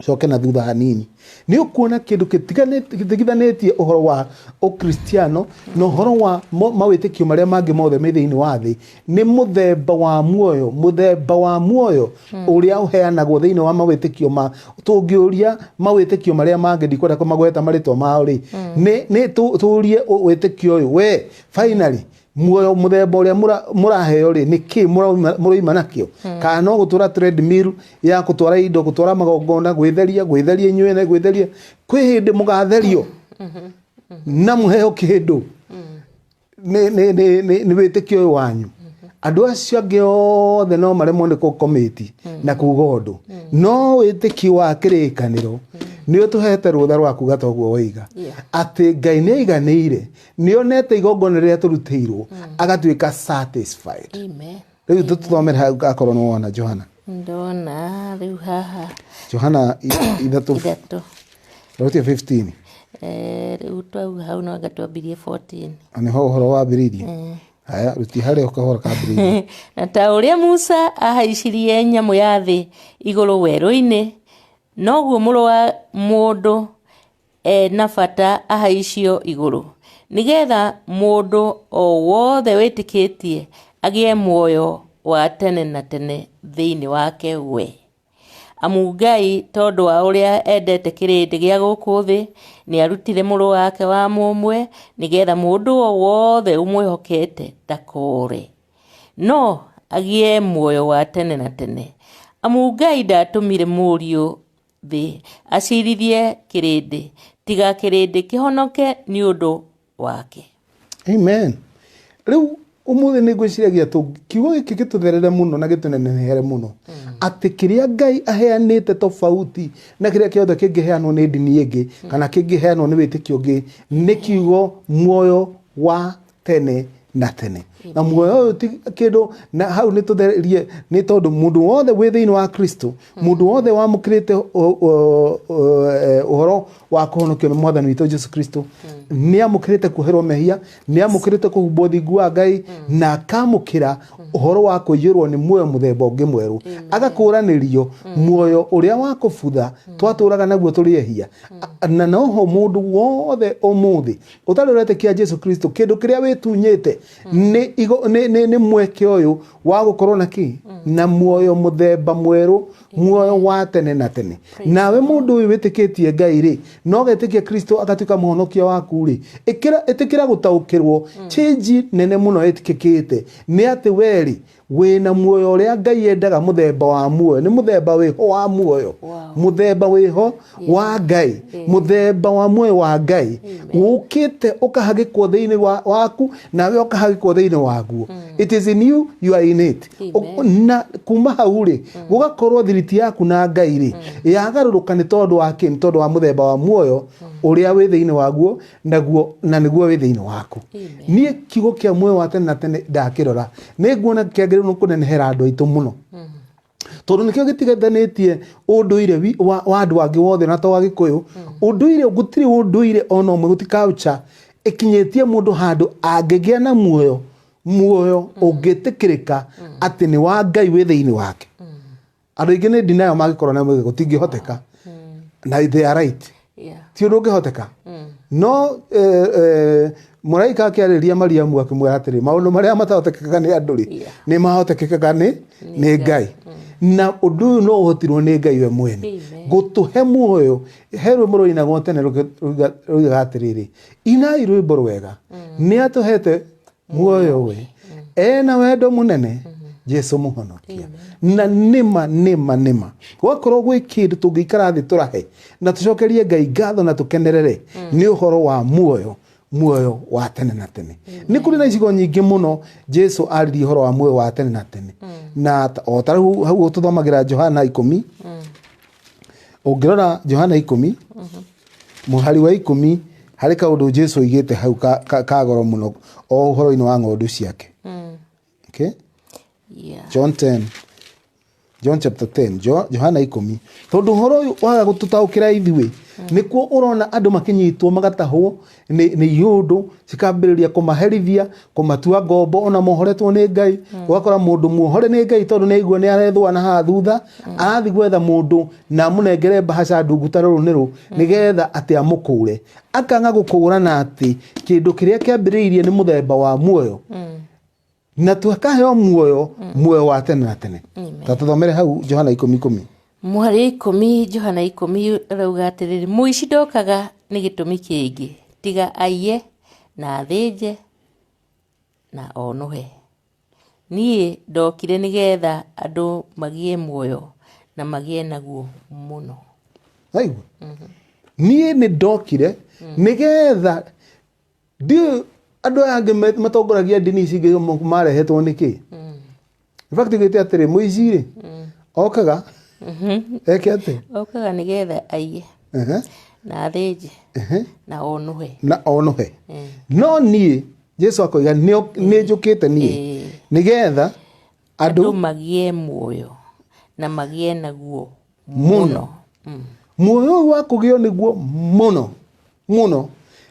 coke na thutha hanini, nĩ ũkuona kĩndũ gĩtigithanĩtie ũhoro wa ũkristiano na ũhoro wa mawĩtĩkio marĩa mangĩ mothe me thĩinĩ wa thĩ. Nĩ mũthemba wa muoyo, mũthemba wa muoyo ũrĩa ũheanagwo thĩinĩ wa mawĩtĩkio ma tũngĩũria mawĩtĩkio marĩa mangĩ, ndikwenda kũmagweta marĩtwa mao rĩ, nĩ tũrie wĩtĩkio ũyũ we finally muoyo mũthemba ũrĩa mũraheo rĩ, nĩ kĩ mũroima nakĩo? Kana no gũtũra treadmill ya gũtwara indo, gũtwara magongona, gwĩtheria, gwĩtheria inyuĩ ene, gwĩtheria. Kwĩ hĩndĩ mũgatherio na mũheo kĩndũ nĩ wĩtĩkio ũyũ wanyu. Andũ acio angĩ othe no maremwo nĩ kũkomĩti na kuga ũndũ, no wĩtĩkio wa kĩrĩkanĩro nĩ ũtũhete rũtha rwa kuga toguo woiga, atĩ Ngai nĩ aiganĩire, nĩ onete igongona rĩrĩa tũrutĩirwo, agatuĩka satisfied. Amen. Rĩu tũthomere hau akorwo nĩ wona Johana. Ndona rĩu haha. Johana 3. 3. Rũtia 15. Rĩu twauga hau no anga twambirie 14. Na nĩho ũhoro wambĩrĩirie. Haya, ruti harĩa ũkahora kambĩrĩirie. Na ta ũrĩa Musa ahaicirie nyamũ ya thĩ igũrũ werũ-inĩ, noguo mũrũ wa mũndũ e na bata ahaicio igũrũ, nĩgetha mũndũ o wothe wĩtĩkĩtie agĩe muoyo wa tene na tene thĩinĩ wake we. Amu Ngai tondũ wa ũrĩa endete kĩrĩndĩ gĩa gũkũ thĩ, nĩarutire mũrũ wake wa mũmwe, nĩgetha mũndũ o wothe ũmwĩhokete ndakore, no agĩe muoyo wa tene na tene. Amu Ngai ndatũmire mũriũ thĩ acirithie kĩrĩndĩ, tiga kĩrĩndĩ kĩhonoke nĩ ũndũ wake. Amen. Rĩu ũmũthĩ nĩ ngwĩciragia kiugo gĩkĩ gĩtũtherere mũno na gĩtũnenehere mũno, atĩ kĩrĩa Ngai aheanĩte tofauti na kĩrĩa kĩothe kĩngĩheanwo nĩ ndini ĩngĩ kana kĩngĩheanwo nĩ wĩtĩkio ũngĩ, nĩ kiugo muoyo wa tene Na tene. Na muoyo ũyũ ti kĩndũ, na hau nĩ tũtherie, nĩ tondũ mũndũ wothe wĩ thĩinĩ wa Kristo, mũndũ wothe wamũkĩrĩte ũhoro wa kũhonokio nĩ Mwathani witũ Jesu Kristo, nĩ amũkĩrĩte kuoherwo mehia, nĩ amũkĩrĩte kũhumbwo thingu wa Ngai, na akamũkĩra ũhoro wa kũiyũrwo nĩ muoyo mũthemba ũngĩ mwerũ, agakũranĩrio muoyo ũrĩa wa kũbutha twatũraga naguo tũrĩ ehia. Na noho mũndũ wothe ũmũthĩ ũtarĩ ũretĩkia Jesu Kristo, kĩndũ kĩrĩa wĩtunyĩte nĩ igo- nĩ- nĩ nĩ mweke ũyũ wa gũkorwo na kĩ na muoyo mũthemba mwerũ, muoyo wa tene na tene. Nawe mũndũ ũyũ wĩtĩkĩtie Ngai rĩ, no getĩkia Kristo agatuĩka mũhonokia waku rĩ, ĩtĩkĩra gũtaũkĩrwo change nene mũno ĩtĩkĩkĩte nĩ atĩ we rĩ wĩna muoyo ũrĩa Ngai endaga, mũthemba wa muoyo nĩ mũthemba wĩho wa muoyo. Mũthemba wĩho wa Ngai, mũthemba wa muoyo wa Ngai ũkĩte ũkahagĩkwo thĩinĩ waku, nawe ũkahagĩkwo thĩinĩ waguo. It is in you, you are in it. Na kuma hau rĩ, gũgakorwo thiriti yaku na Ngai rĩ yagarũrũka. Nĩ tondũ wa kĩ? Nĩ tondũ wa mũthemba wa muoyo ũrĩa wĩ thĩinĩ waguo, naguo na nĩguo wĩ thĩinĩ waku. Niĩ kiugo kĩa muoyo wa tene na tene ndakĩrora, nĩ nguona kĩagĩrĩirwo nĩ kũnenehera andũ aitũ mũno, tondũ nĩkĩo gĩtigithanĩtie ũndũire wa andũ angĩ wothe na to Agĩkũyũ. Ũndũire, gũtirĩ ũndũire ona ũmwe, gũtirĩ culture ĩkinyĩtie mũndũ handũ angĩgĩa na muoyo ũngĩtĩkĩrĩka atĩ nĩ wa Ngai wĩ thĩinĩ wake. Andũ aingĩ nĩ denial mangĩkorwo na mwĩgĩ gũtingĩhoteka, na they are right. Ti ũndũ ũngĩhoteka. No mũraika akĩarĩria Mariamu akĩmwĩra atĩrĩ, maũndũ marĩa matahotekekaga nĩ andũ rĩ, nĩ mahotekekaga nĩ Ngai. Na ũndũ ũyũ no ũhotirwo nĩ Ngai we mwene gũtũhe muoyo. He rwĩmbo rwainagwo tene rũigaga atĩrĩrĩ, inai rwĩmbo rwega, nĩ atũhete muoyo, we ena wendo mũnene, Jesu mũhonokia. Na nĩma nĩma nĩma gwakorwo gwĩ kĩndũ tũngĩikara thĩ tũrahe na tũcokerie Ngai ngatho na tũkenerere, nĩ ũhoro wa muoyo wa tene na tene. Nĩ kũrĩ na icigo nyingĩ mũno Jesu aririe ũhoro wa muoyo wa tene na tene, na o ta rĩu hau tũthomagĩra Johana 10. Ũngĩrora Johana 10 mũhari wa 10, harĩ kaũndũ Jesu oigĩte hau ka goro mũno o ũhoro-inĩ wa ng'ondu ciake. Okay? John 10, John chapter 10, Johana 10, tondũ ũhoro ũyũ waga gũtũtaũkĩra ithuĩ, nĩkuo ũrona andũ makĩnyitwo magatahwo nĩ iũndũ cikambĩrĩria kũmaherithia, kũmatua ngombo, ona mohoretwo nĩ Ngai. Ũgakora mũndũ muohore nĩ Ngai, tondũ nĩ aigua nĩ arethwo na haha thutha, arathiĩ gwetha mũndũ na amũnengere mbahaca ndungu ta rũrũ nĩrũ, nĩgetha atĩ amũkũre. Akanga gũkũrana atĩ kĩndũ kĩrĩa kĩambĩrĩirie nĩ mũthemba wa muoyo, na tukaheo muoyo wa tene na tene. Ta tũthomere hau Johana 10 10. Mũhari 10, Johana 10, ĩrauga atĩrĩrĩ, mũici ndokaga nĩ gĩtũmi kĩngĩ tiga aiye na athĩnje na onũhe. Niĩ ndokire nĩgetha andũ magĩe muoyo na magĩe naguo mũno. Aigua, niĩ nĩ ndokire nĩgetha ndiũĩ andũ aya angĩ matongoragia ndini ici ingĩ marehetwo nĩ kĩ. In fact, ugĩte atĩrĩ, mũici rĩ okaga eke atĩ? Okaga nĩgetha aiye na athĩnje na onũhe. Na onũhe. No niĩ Jesu akoiga nĩ njũkĩte niĩ nĩgetha andũ andũ magĩe muoyo na magĩe naguo mũno. Muoyo ũyũ wa kũgĩo nĩguo mũno mũno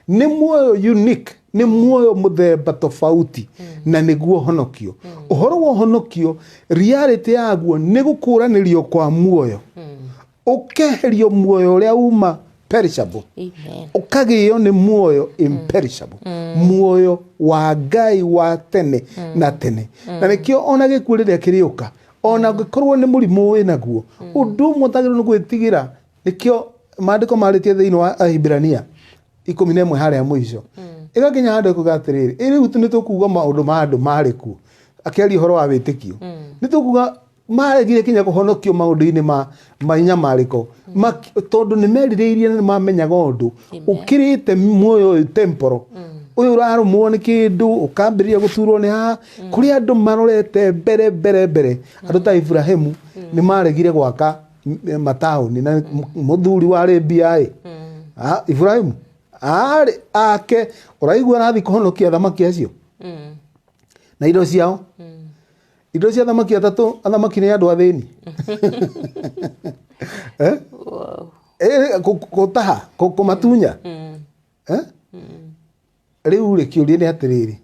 nĩ muoyo unique, nĩ muoyo mũthemba tofauti, na nĩguo honokio. Ũhoro wa ũhonokio, reality yaguo nĩ gũkũranĩrio kwa muoyo, ũkeherio muoyo ũrĩa uma perishable, ũkagĩo nĩ muoyo imperishable, muoyo wa Ngai wa tene na tene. Na nĩkĩo ona gĩkuũ rĩrĩa kĩrĩũka, ona ũngĩkorwo nĩ mũrimũ wĩ naguo, ũndũ ũmwe ũtagĩrĩirwo nĩ gwĩtigĩra, nĩkĩo maandĩko marĩtie thĩinĩ wa Ahibirania 11 harĩa mũico, ĩgakinya handũ ĩkuga atĩrĩrĩ, ĩ rĩu nĩ tũkuga maũndũ ma andũ marĩ kuo, akĩaria ũhoro wa wĩtĩkio, nĩ tũkuga maregire kinya kũhonokio maũndũ-inĩ ma inyamarĩko, tondũ nĩ merirĩirie na nĩ mamenyaga ũndũ ũkĩrĩte muoyo ũyũ temporal ũyũ ũrarũmwo nĩ kĩndũ, ũkambĩrĩria gũturwo nĩ haha. Kũrĩ andũ marorete mbere mbere mbere, andũ ta Ibrahimu nĩ maregire gwaka mataũni na mũthuri warĩ mbia ĩ. Ibrahimu arĩ ake ũraigua arathiĩ kũhonokia athamaki acio. Na indo ciao, indo cia athamaki atatũ, athamaki nĩ andũ athĩni. Eh? Wow. Gũtaha, kũmatunya. Eh? Rĩu rĩ, kĩũria nĩ atĩrĩrĩ,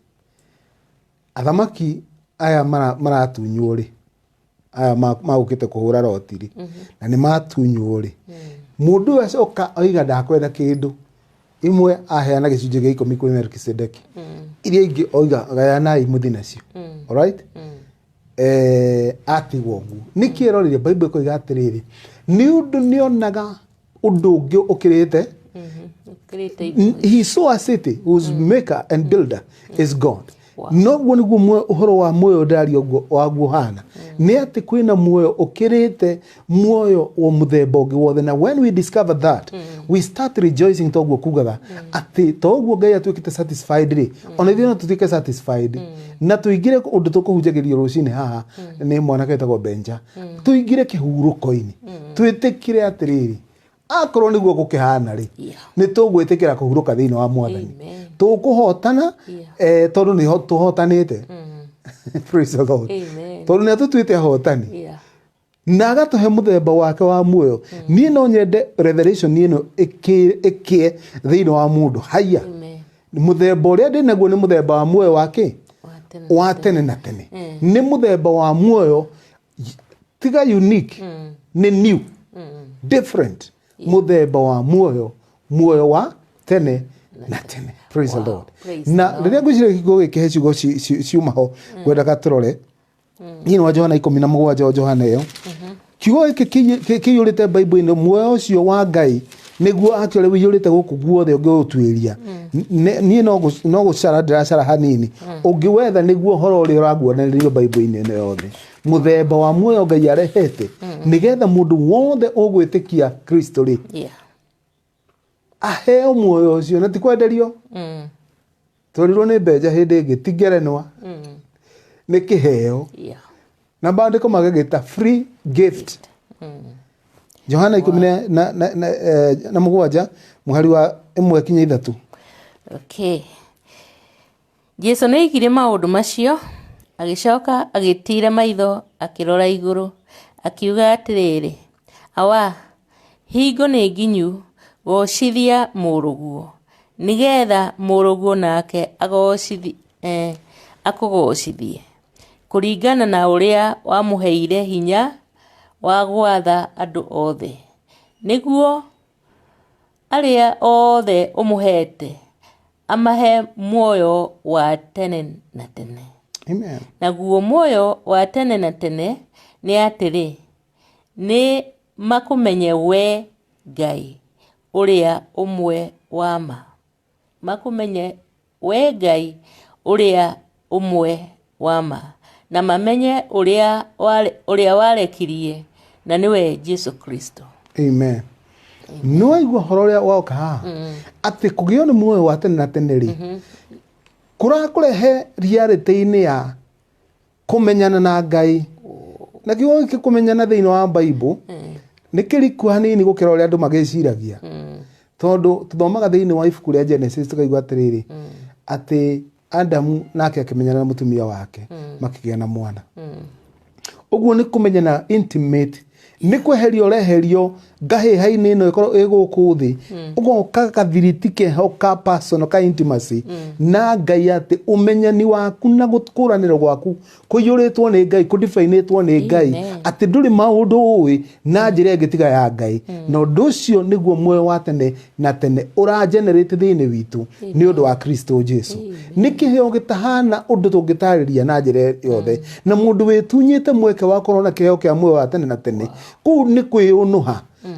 athamaki aya maratunywo rĩ, aya magũkĩte kũhũra roti rĩ, na nĩ matunywo rĩ, mũndũ ũyũ acoka oiga ndakwenda kĩndũ imwe, aheana gĩcunjĩ gĩa 10 kwĩ Melkisedeki, iria ingĩ oiga gayanai mũthi nacio. Alright, atigwo ũguo nĩkĩ? Eroreire Bible ĩkoiga atĩrĩrĩ, nĩ ũndũ nĩonaga ũndũ ũngĩ ũkĩrĩte. Ũkĩrĩte igũrũ. He saw a city whose maker and builder is God. Noguo nĩguo ũhoro wa muoyo ndĩraria ũguo waguo hana nĩ atĩ kwĩna muoyo ũkĩrĩte muoyo wa mũthemba ũngĩ wothe, na when we discover that, we start rejoicing. Toguo kugaga atĩ toguo Ngai atuĩkĩte satisfied rĩ, ona ithuĩ no tũtuĩke satisfied na tũingĩre ũndũ tũkũhunjagĩrio rũcinĩ haha nĩ mwanake wĩtagwo Benja, tũingĩre kĩhurũko-inĩ, twĩtĩkĩre atĩrĩrĩ, akorwo nĩguo gũkĩhana rĩ, nĩ tũgwĩtĩkĩra kũhurũka thĩinĩ wa Mwathani. Amen. Tũkũhotana, tondũ nĩho tũhotanĩte. Praise the Lord. Amen. Tondũ nĩ atũtuĩte ahotani na agatũhe mũthemba wake wa muoyo. Niĩ no nyende revelation ĩno ĩkĩe thĩinĩ wa mũndũ haya. Amen. Mũthemba ũrĩa ndĩ naguo nĩ mũthemba wa muoyo wa kĩ? Wa tene. Wa tene na tene. Nĩ mũthemba wa muoyo tiga unique, nĩ new, different mũthemba wa muoyo, muoyo wa tene na tene. Praise the Lord. Praise Na the Lord. rĩrĩa ngwĩciria kiugo gĩkĩ he ciugo ciuma ho ngwendaga tũrore thĩinĩ wa Johana 17, o Johana ĩyo, kiugo gĩkĩ kĩiyũrĩte Bible-inĩ. Muoyo ũcio wa Ngai nĩguo akĩũrĩa ũiyũrĩte gũkũ guothe ũngĩũtuĩria. Niĩ no gũcara ndĩracara hanini, ũngĩwetha nĩguo ũhoro ũrĩa ũraguonererio Bible-inĩ ĩno yothe, mũthemba wa muoyo Ngai arehete nĩgetha mũndũ wothe ũgwĩtĩkia Kristo rĩ, aheo muoyo ũcio na ti kwenderio. Twerirwo nĩ mbenja hĩndĩ ĩngĩ, ti ngerenwa, nĩ kĩheo, na maandĩko magagĩta free gift. Johana 17 mũhari wa 1 kinya 3. Okay. Jesu nĩ oigire maũndũ macio, agĩcoka agĩtiira maitho akĩrora igũrũ, akiuga atĩrĩrĩ, "Awa, hingo nĩ nginyu, goocithia Mũrũguo, nĩgeetha Mũrũguo nake akũgoocithie, kũringana na ũrĩa wamũheire hinya wa gwatha andũ othe, nĩguo arĩa othe ũmũheete amahe muoyo wa tene na tene." Amen. Naguo muoyo wa tene na tene nĩ atĩrĩ, nĩ makũmenye we Ngai ũrĩa ũmwe wa ma, makũmenye we Ngai ũrĩa ũmwe wa ma, na mamenye ũrĩa warekirie, na nĩwe Jesu Kristo. Amen. Nĩ waigua ũhoro ũrĩa woka haha atĩ kũgĩo nĩ muoyo wa tene na tene rĩ, kũrakũrehe reality-inĩ ya kũmenyana na Ngai, na kiugo gĩkĩ kũmenyana thĩinĩ wa Bible nĩ kĩriku hanini gũkĩra ũrĩa andũ magĩciragia, tondũ tũthomaga thĩinĩ wa ibuku rĩa Genesis tũkaigua atĩrĩrĩ, atĩ Adamu nake akĩmenyana na mũtumia wake, makĩgĩa na mwana. Ũguo nĩ kũmenyana intimate, nĩ kweherio ũreherio ngahĩha-inĩ ĩno ĩkorwo ĩ gũkũ thĩ, ũgoka gathiriti keho ka personal ka intimacy na Ngai, atĩ ũmenyani waku na gũkũranĩro gwaku kũiyũrĩtwo nĩ Ngai, kũdifainĩtwo nĩ Ngai. Amen. Atĩ ndũrĩ maũndũ ũĩ na njĩra ĩngĩ tiga ya Ngai, na ũndũ ũcio nĩguo muoyo wa tene na tene ũragenerate thĩinĩ witũ nĩ ũndũ wa Kristo Jesu. Nĩ kĩheo gĩtahana ũndũ tũngĩtarĩria na njĩra yothe, na mũndũ wĩtunyĩte mweke wa korwo na kĩheo kĩa muoyo wa tene na tene, kũu nĩ kwĩũnũha,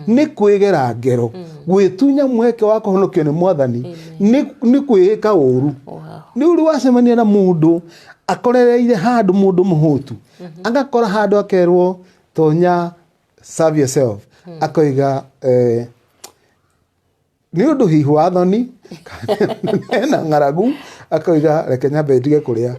nĩ kwĩgera ngero. Gwĩtunya mweke wa kũhonokio nĩ Mwathani nĩ kwĩĩka ũru. Nĩ ũrĩ wacemania na mũndũ akorereire handũ, mũndũ mũhũtu agakora handũ akerwo, "Tonya, serve yourself," akoiga nĩ ũndũ hihi wa thoni ena ng'aragu, akoiga, "Reke nyambe ndige kũrĩa,"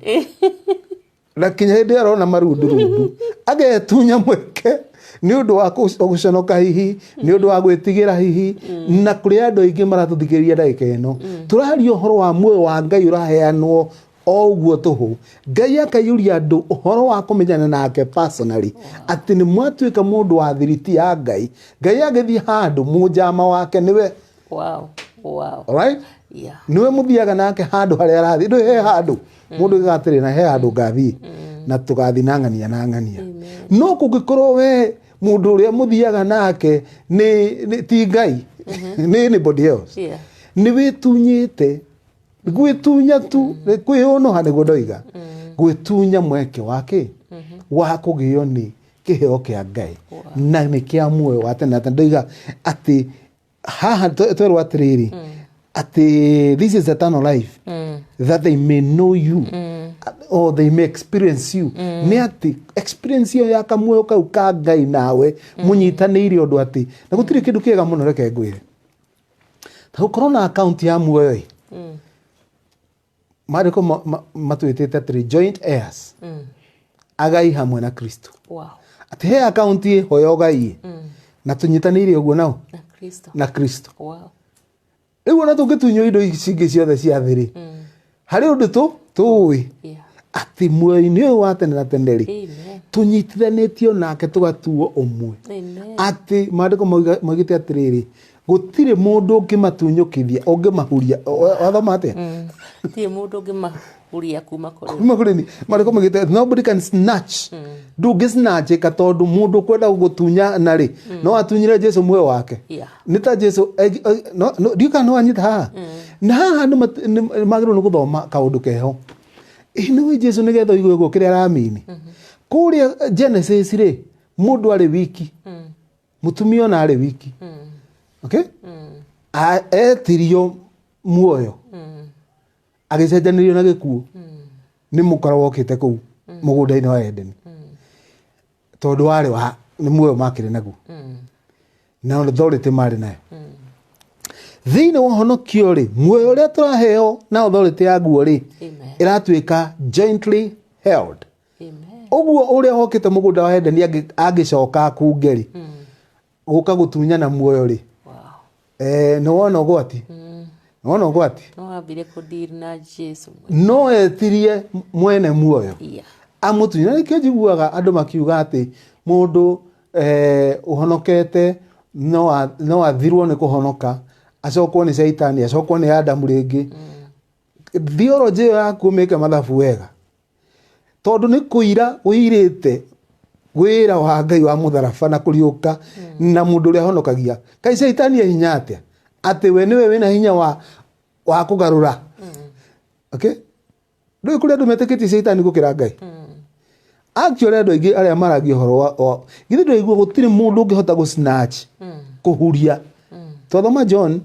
na kinya hĩndĩ ĩyo arona marundurundu, agetunya mweke nĩ ũndũ wa gũconoka, hihi nĩ ũndũ wa gwĩtigĩra hihi. Na kũrĩ andũ aingĩ maratũthikĩrĩria ndagĩka ĩno, tũraria ũhoro wa muoyo wa Ngai ũraheanwo. O ũguo tũhũ Ngai akaiyũria andũ ũhoro wa kũmenyana nake personally, atĩ nĩ mwatuĩka mũndũ wa thiriti ya Ngai. Ngai agĩthiĩ handũ mũnjama wake nĩwe. Alright? Nĩwe mũthiaga nake handũ harĩa arathiĩ. Ndũĩ he handũ mũndũ oigaga atĩrĩ, na he handũ ngathiĩ na tũgathiĩ na ng'ania na ng'ania. No kũngĩkorwo we mũndũ ũrĩa mũthiaga nake nĩ ti Ngai, nĩ anybody else, nĩ wĩtunyĩte. Gwĩtunya tu kwĩyũnũha nĩguo ndoiga, gwĩtunya mweke wa kĩ wa kũgĩo nĩ kĩheo kĩa Ngai na nĩ kĩa muoyo wa tene na tene. Ndoiga atĩ haha twerwo atĩrĩrĩ, atĩ this is eternal life, that they may know you or they may experience you. Nĩ atĩ experience ĩyo ya kamuoyo kau ka Ngai nawe mũnyitanĩire ũndũ atĩ na gũtirĩ kĩndũ kĩega mũno. Reke ngwĩre, ta gũkorwo na akaunti ya muoyo ĩ, maandĩko matwĩtĩte atĩrĩ joint heirs, agai hamwe na Kristo. Atĩ he akaunti ĩho ya ũgai na tũnyitanĩire ũguo nao na Kristo. Na Kristo. Rĩu ona tũngĩtunywo indo ici ingĩ ciothe cia thĩ rĩ, harĩ ũndũ tũ tũĩ atĩ muoyo-inĩ ũyũ wa tene na tene rĩ, tũnyitithanĩtio nake tũgatuo ũmwe. Atĩ maandĩko maugĩte atĩrĩrĩ, gũtirĩ mũndũ ũngĩmatunyũkithia, ũngĩmahuria. Wathoma atĩa? Gũtirĩ mũndũ ũngĩmahuria kuma kũrĩ Kuma kũrĩ ni maandĩko maugĩte nobody can snatch. Ndũngĩ snatchĩka, tondũ mũndũ ũkwenda gũgũtunya na rĩ, no atunyire Jesu muoyo wake. Nĩ ta Jesu ndiũĩ kana nĩ wanyita haha na haha. Nĩ magĩrĩirwo nĩ gũthoma kaũndũ keho. Ĩ nĩ Jesu nĩgetha ũigue ũguo kĩrĩa aramini kũrĩa Genesis rĩ, mũndũ arĩ wiki, mũtumia ona arĩ wiki. Okay? Etirio muoyo, agĩcenjanĩrio na gĩkuũ nĩ mũkora wokĩte kũu mũgũnda-inĩ wa Edeni, tondũ warĩ wa nĩ muoyo makĩrĩ naguo na authority marĩ nayo. Thĩinĩ wa ũhonokio rĩ, muoyo ũrĩa tũraheo na authority yaguo rĩ, ĩratuĩka jointly held. Ũguo ũrĩa wokĩte mũgũnda wa Edeni angĩcoka akunge rĩ, gũka gũtunyana muoyo rĩ, nĩ wona ũgwati, nĩ wona ũgwati. No wambire kũdeal na Jesu. No etirie mwene muoyo amũtunya. Na nĩkĩo njiguaga andũ makiuga atĩ mũndũ ũhonokete no athirwo nĩ kũhonoka, acokwo nĩ Caitani, acokwo nĩ Adamu rĩngĩ. Theology ĩyo yaku ũmĩke mathabu wega, tondũ nĩ kũira ũirĩte wĩra wa Ngai wa mũtharaba na kũriũka na mũndũ ũrĩa honokagia. Kaĩ Caitani e hinya atĩa atĩ we nĩwe wĩna hinya wa kũgarũra? Okay, ndũĩ kũrĩ andũ metĩkĩtie Caitani gũkĩra Ngai. Actually, andũ aingĩ arĩa maragia ũhoro wa githĩ ndũraigua gũtirĩ mũndũ ũngĩhota gũ snatch, kũhuria. Twathoma John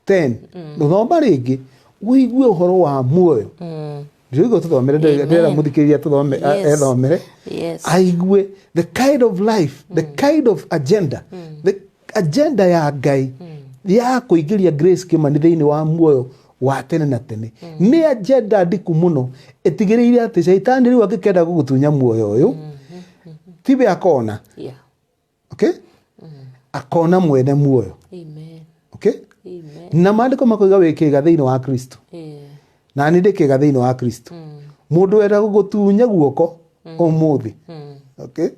10, thoma rĩngĩ ũigue ũhoro wa muoyo. Ndĩraigua tũthomere. Amen. Ndĩrera mũthikĩrĩria tũthome, ethomere, aigue the kind of life, the kind of agenda, the agenda ya Ngai ya kũingĩria Grace Kĩmani thĩinĩ wa muoyo wa tene na tene. Nĩ agenda ndiku mũno ĩtigĩrĩire atĩ Caitani rĩu angĩkenda gũgũtunya muoyo ũyũ, tiwe akona. Okay, akona mwene muoyo. Okay? Na maandĩko makoiga wĩ kĩga thĩinĩ wa Kristo. Na nĩ ndĩ kĩga thĩinĩ wa Kristo. Mũndũ wenda gũgũtunya guoko ũmũthĩ, okay,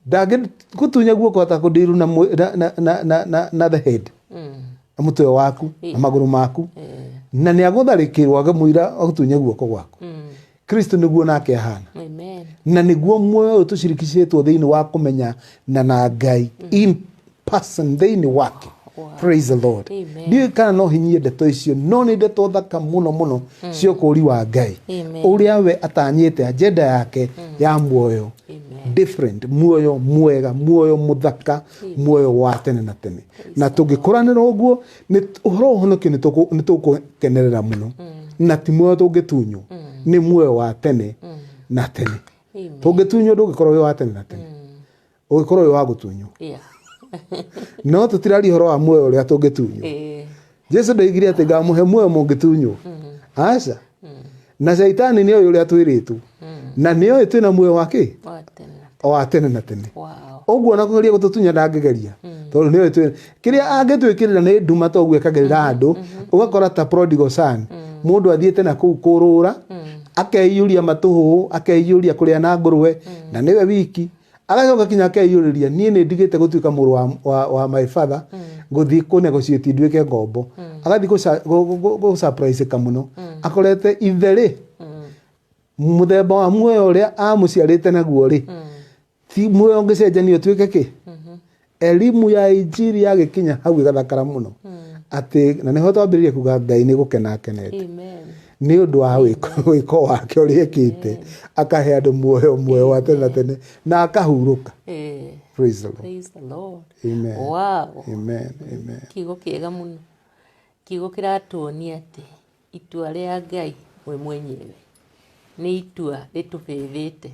ndangĩgũtunya guoko atakũndiru na, na, na, na, na, na, na the head, na mũtwe waku na magũrũ maku, na nĩ agũtharĩkĩrwo agĩmũira agũtunye guoko gwaku. Kristo nĩguo nake ahana. Na nĩguo muoyo ũyũ tũcirikicĩtwo thĩinĩ wa kũmenya na Ngai in person thĩinĩ wake. Praise the Lord. Ndiũĩ kana no hinyie ndeto icio, no nĩ ndeto thaka mũno mũno cia ũkũũri wa Ngai, ũrĩa we atanyĩte agenda yake ya muoyo different, muoyo mwega, muoyo mũthaka, muoyo wa tene na tene. Na tũngĩkũranĩra ũguo nĩ ũhoro wa ũhonokio, nĩ tũkũkenerera mũno. Na ti muoyo tũngĩtunywo, nĩ muoyo wa tene na tene. Tũngĩtunywo ndũngĩkorwo wĩ wa tene na tene, ũngĩkorwo wĩ wa gũtunywo. No tũtiraria ũhoro wa muoyo ũrĩa tũngĩtunywo. Jesu ndoigire atĩ ngamũhe muoyo mũngĩtunywo, aca. Na Caitani nĩ oĩ ũrĩa twĩrĩtwo, na nĩ oĩ twĩna muoyo wa kĩ Wa tene na tene. Wa tene na tene. Ũguo ona kũgeria gũtũtunya ndangĩgeria, tondũ nĩ oĩ twĩ kĩrĩa angĩtwĩkĩrĩra nĩ nduma toguo ĩkagĩrĩra andũ. Ũgakora ta prodigal son, mũndũ athiĩte na kũu kũrũra. Akeiyũria matũhũhũ, akeiyũria kũrĩa na ngũrwe, na nĩwe wiki. Agacoka kinya akeiyũrĩria, niĩ nĩ ndigĩte gũtuĩka mũrũ wa my father, ngũthiĩ kũ negotiate nduĩke ngombo. Agathiĩ gũ surprise ka mũno. Akorete ithe rĩ, mũthemba wa muoyo ũrĩa amũciarĩte naguo rĩ, ti muoyo ũngĩcenjanio ũtuĩke kĩ. Elimu ya injiri yagĩkinya hau ĩgathakara mũno. Atĩ, na nĩho twambĩrĩria kuga Ngai nĩ gũkena akenete. Amen. Nĩ ũndũ wa wĩko wake ũrĩa ekĩte, akahe andũ muoyo, muoyo wa tene na tene, na akahurũka. Praise the Lord. Praise the Lord. Amen. Wow. Amen. Amen. Kiugo kĩega mũno. Kiugo kĩratuonia atĩ itua rĩa Ngai we mwenyewe nĩ itua rĩtũbĩbĩte.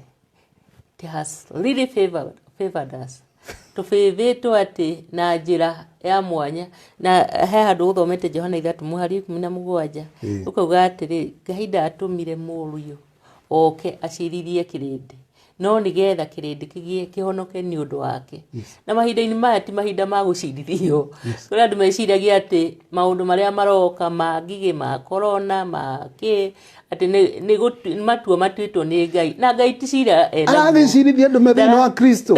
It has really favored us. Tũbĩbĩtwo atĩ na njĩra ya mwanya. Na he handũ ũthomete Johana ithatũ mũhari ikũmi na mũgwanja. Ũkauga atĩrĩ, Ngai ndatũmire mũriũ oke acirithie kĩrĩndĩ, no nĩgetha kĩrĩndĩ kĩgĩe kĩhonoke nĩ ũndũ wake. Na mahinda-inĩ maya ti mahinda ma gũcirithio. Kũrĩ andũ meciragia atĩ maũndũ marĩa maroka ma ngigĩ, ma corona, ma kĩ, atĩ nĩ matua matuĩtwo nĩ Ngai. Na Ngai ti cira enaguo. Aragĩcirithia andũ me thĩinĩ wa Kristo,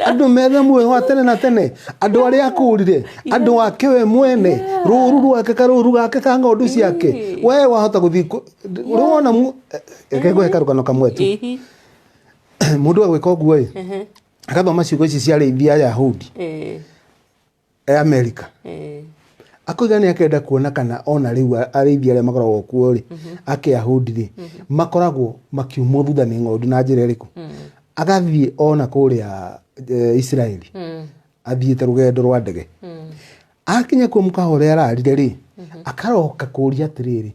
andũ mena muoyo wa tene na tene, andũ arĩa akũrire, andũ ake we mwene, rũru rwake, karũru gake ka ng'ondu ciake. We wahota gũthiĩ ũrona reke ngũhe karũgano kamwe tu. Mũndũ agwĩka ũguo ĩ, agathoma ciugo ici cia arĩithi a Ayahudi e Amerika. Akoiga nĩ akenda kuona kana ona rĩu arĩithi arĩa makoragwo kuo rĩ, a Kĩyahudi rĩ, makoragwo makiumwo thutha nĩ ng'ondu na njĩra ĩrĩkũ. Agathiĩ ona kũrĩa Isiraeli, athiĩte rũgendo rwa ndege. Akinya kuo mũkawa ũrĩa ararire rĩ, akaroka kũria atĩrĩrĩ,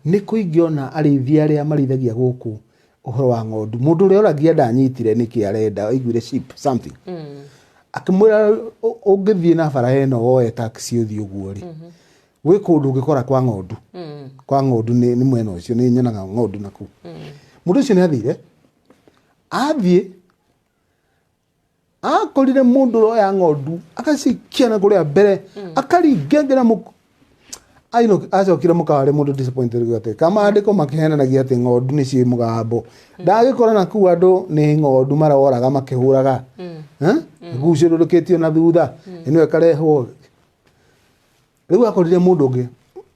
nĩ kũ ingĩona arĩithi arĩa marĩithagia gũkũ ũhoro wa ng'ondu. Mũndũ ũrĩa oragia ndanyitire nĩkĩ arenda, aiguire sheep something. Akĩmwĩra ũngĩthiĩ na bara ĩno woe taxi ũthiĩ ũguo rĩ, gwĩ kũndũ ũngĩkora kwa ng'ondu. Kwa ng'ondu nĩ mwena ũcio, nĩ nyonaga ng'ondu nakũu. Mũndũ ũcio nĩ athire, athiĩ akorire mũndũ ũroya ng'ondu agacikia na kũrĩa mbere, akaringengera Aino, acokire mũkawa arĩ mũndũ disappointed atĩ kamaandĩko makĩhenanagia atĩ ng'ondu nĩ ciĩ mũgambo. Ndagĩkora na kũu andũ nĩ ng'ondu maroraga makĩhũraga. Gucũrũrũkĩtio na thutha, ĩno ĩkarehwo. Rĩu akorire mũndũ ũngĩ,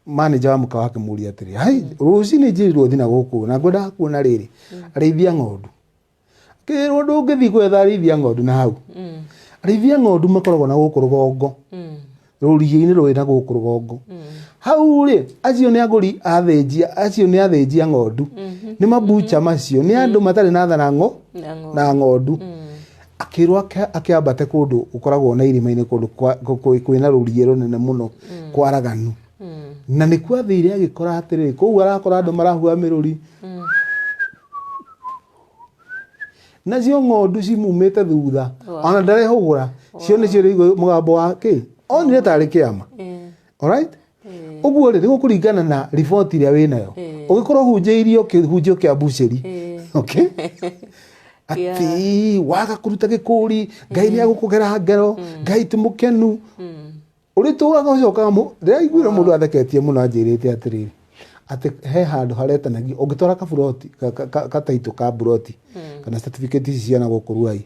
manager wa mũkawa akĩmũria atĩrĩ, hai, rũcinĩ njĩrirwo thiĩ na gũkũ na ngwendaga kuona rĩrĩ, arĩithi a ng'ondu. Kĩrwo ndũngĩthiĩ gwetha arĩithi a ng'ondu na hau. Arĩithi a ng'ondu makoragwo na gũkũ rũgongo. Rũriĩ-inĩ rũrĩ na gũkũ rũgongo. Hau rĩ, acio nĩ agũri athĩnji, acio nĩ athĩnji a ng'ondu. Nĩ mabucha macio, nĩ andũ matarĩ na tha na ng'ondu. Akĩrwo akĩambate kũndũ gũkoragwo na irĩma-inĩ, kũndũ kwĩna rũriĩ rũnene mũno, kwaraganu. Na nĩkuo athire agĩkora atĩrĩrĩ, kũu arakora andũ marahua mĩrũri. Nacio ng'ondu cimumĩte thutha, ona ndarehũgũra, cio nĩcio rĩigua mũgambo wa kĩ, onire tarĩ kĩama. Alright? Ũguo rĩ, nĩ gũkũringana na riboti ĩrĩa wĩnayo. Ũngĩkorwo ũhunjĩirio kĩhunjio kĩa bucĩri, okay? Atĩ waga kũruta gĩkũri, Ngai nĩ agũkũgera ngero, Ngai ti mũkenu. Ũrĩtũraga ũcokaga ndĩraiguire mũndũ atheketie mũno anjĩrĩte atĩrĩrĩ, atĩ he handũ haretanagio, ũngĩtwara kaburoti, kataitũ ka buroti, kana certificate ici cia na gũkũ Ruai,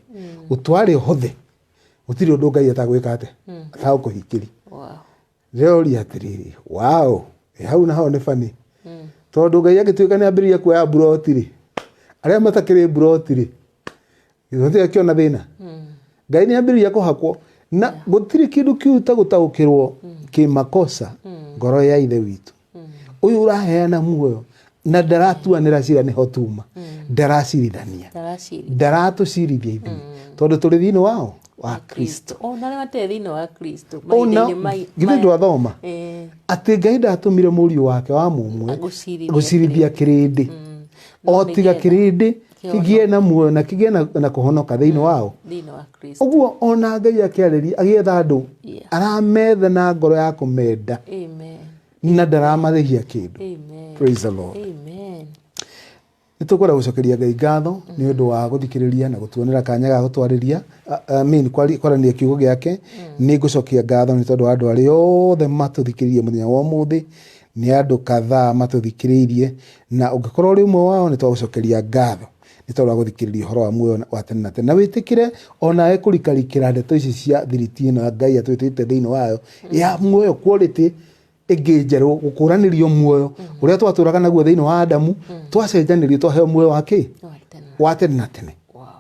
ũtware ũhothe, gũtirĩ ũndũ Ngai atagwĩka atĩa, atagũkũhingĩria. Ndĩroria atĩrĩrĩ, wow, hau naho nĩ funny. Tondũ Ngai angĩtuĩka nĩ ambĩrĩria kuoya buroti rĩ, arĩa matakĩrĩ buroti rĩ, gũtirĩ akĩona thĩna. Ngai nĩ ambĩrĩria kũhakwo, na gũtirĩ kĩndũ kĩu ta gũtaũkĩrwo kĩmakosa ngoro ya Ithe witũ. Ũyũ ũraheana muoyo na ndaratuanĩra cira, nĩho tuma. Ndaracirithania. Ndaratũcirithia ithuĩ. Tondũ tũrĩ thĩinĩ wao wa Kristo. Ona arĩa matarĩ thĩinĩ wa Kristo, Ona, mahinda-inĩ githĩ ndwathoma? Atĩ Ngai ndatũmire mũriũ wake wa mũmwe Gũcirithia gũcirithia kĩrĩndĩ. O tiga nĩgetha kĩrĩndĩ kĩhonoke. kĩgĩe na muoyo na kĩgĩe na kũhonoka thĩinĩ wao. Thĩinĩ wa Kristo. Ũguo ona Ngai akĩarĩria, agĩetha andũ, arametha na ngoro ya kũmenda. Amen. Na ndaramarĩhia kĩndũ. Amen. Praise the Lord. Amen. Nĩ tũkwenda gũcokeria Ngai ngatho nĩ ũndũ wa gũthikĩrĩria na gũtuonera kanya ga gũtwarĩria, I mean, kwaranĩria kiugo gĩake. Nĩ ngũcokia ngatho nĩ tondũ wa andũ arĩa othe matũthikĩrĩirie mũthenya wa ũmũthĩ. Nĩ andũ kadhaa matũthikĩrĩirie, na ũngĩkorwo ũrĩ ũmwe wao nĩ twagũcokeria ngatho nĩ tondũ wa gũthikĩrĩria ũhoro wa muoyo wa tene na tene, na wĩtĩkĩre onawe kũrikarikĩra ndeto ici cia thiriti ĩno ya Ngai atwĩtĩte thĩinĩ wayo ya muoyo quality ĩngĩ njerũ, gũkũranĩrio muoyo ũrĩa twatũraga naguo thĩinĩ wa Adamu, twacenjanĩrio twaheo muoyo wa kĩ wa tene na tene.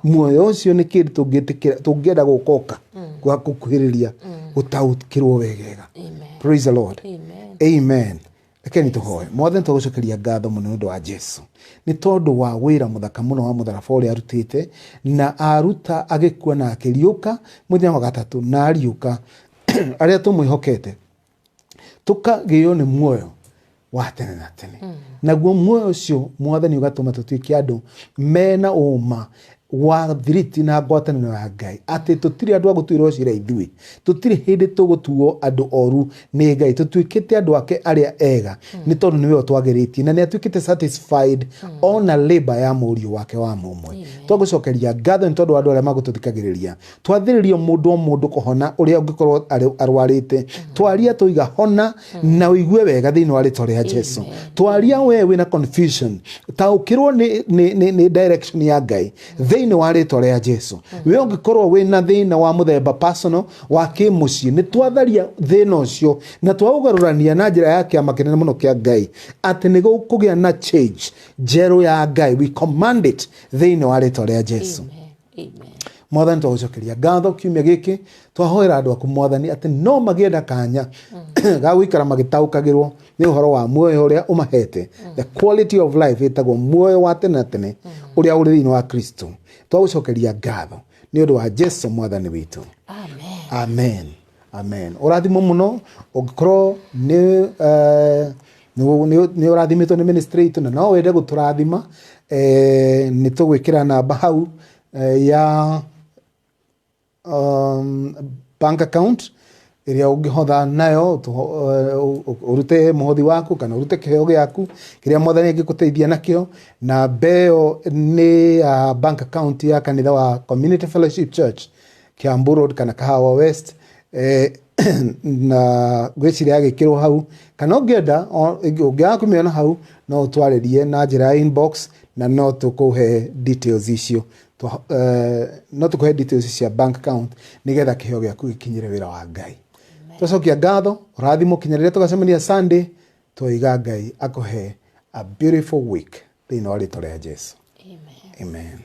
Muoyo ũcio nĩ kĩndũ tũngĩtĩkĩra, tũngĩenda gũkoka gũkuhĩrĩria gũtaũkĩrwo wegega. Praise the Lord. Amen. Amen. Rekeni tũhoe. Mwathani, twagũcokeria ngatho mũno nĩ ũndũ wa Jesu, nĩ tondũ wa wĩra mũthaka mũno wa mũtharaba ũrĩa arutĩte, na aruta agĩkua na akĩriũka mũthenya wa gatatũ, na ariũka arĩa tũmwĩhokete tũkagĩo nĩ muoyo wa tene na tene. Naguo muoyo ũcio, Mwathani, ũgatũma tũtuĩke andũ mena ũma wa thiriti na ngwatanĩro ya Ngai, atĩ tũtirĩ andũ a gũtuĩrwo cira ithuĩ, tũtirĩ hĩndĩ tũgũtuo andũ oru nĩ Ngai, tũtuĩkĩte andũ ake arĩa ega nĩ tondũ nĩwe ũtwagĩrĩtie na nĩ atuĩkĩte satisfied ona labor ya mũriũ wake wa mũmwe. Twagũcokeria ngatho nĩ tondũ wa andũ arĩa magũtũthikagĩrĩria. Twathĩrĩrio mũndũ o mũndũ kũhona ũrĩa ũngĩkorwo arwarĩte, twaria tũiga hona na ũigue wega thĩinĩ wa rĩtwa rĩa Jesu. Twaria we wĩna confusion, taũkĩrwo nĩ direction ya Ngai thĩinĩ wa rĩtwa rĩa Jesu. We ũngĩkorwo wĩna thĩna wa mũthemba personal wa kĩmũciĩ, nĩ twatharia thĩna ũcio na twaũgarũrania na njĩra ya kĩama kĩnene mũno kĩa Ngai, atĩ nĩ gũkũgĩa na change njerũ ya Ngai. We command it thĩinĩ wa rĩtwa rĩa Jesu. Amen. Mwathani, twagũcokeria ngatho kiumia gĩkĩ twahoera andũ aku, Mwathani, atĩ no magĩe na kanya ga gũikara magĩtaũkagĩrwo nĩ ũhoro wa muoyo ũrĩa ũmahete, the quality of life ĩtagwo muoyo wa tene na tene ũrĩa ũrĩ thĩinĩ wa Kristo. Twagũcokeria ngatho nĩ ũndũ wa Jesu Mwathani witũ. Amen. Amen, amen. Ũrathimwo mũno ũngĩkorwo nĩ nĩ ũrathimĩtwo nĩ ministry itũ na no wende gũtũrathima, nĩ tũgwĩkĩra namba hau ya bank account ĩrĩa ũngĩhotha nayo ũrute mũhothi waku kana ũrute kĩheo gĩaku kĩrĩa Mwathani angĩgũteithia nakĩo. Namba ĩyo nĩ ya bank account ya kanitha wa Community Fellowship Church, Kiambu Road kana Kahawa West, na ngwĩciria yagĩkĩrwo hau, kana ũngĩenda ũngĩaga kũmĩona hau, no ũtwarĩrie na njĩra ya inbox na no tũkũhe details icio, no tũkũhe details cia bank account nĩgetha kĩheo gĩaku gĩkinyĩre wĩra wa Ngai. Twacokia ngatho, ũrathimwo kinya rĩrĩa tũgacemania Sunday. Twoiga Ngai akũhe a beautiful week thĩinĩ wa rĩtwa rĩa Jesu. Amen. Amen.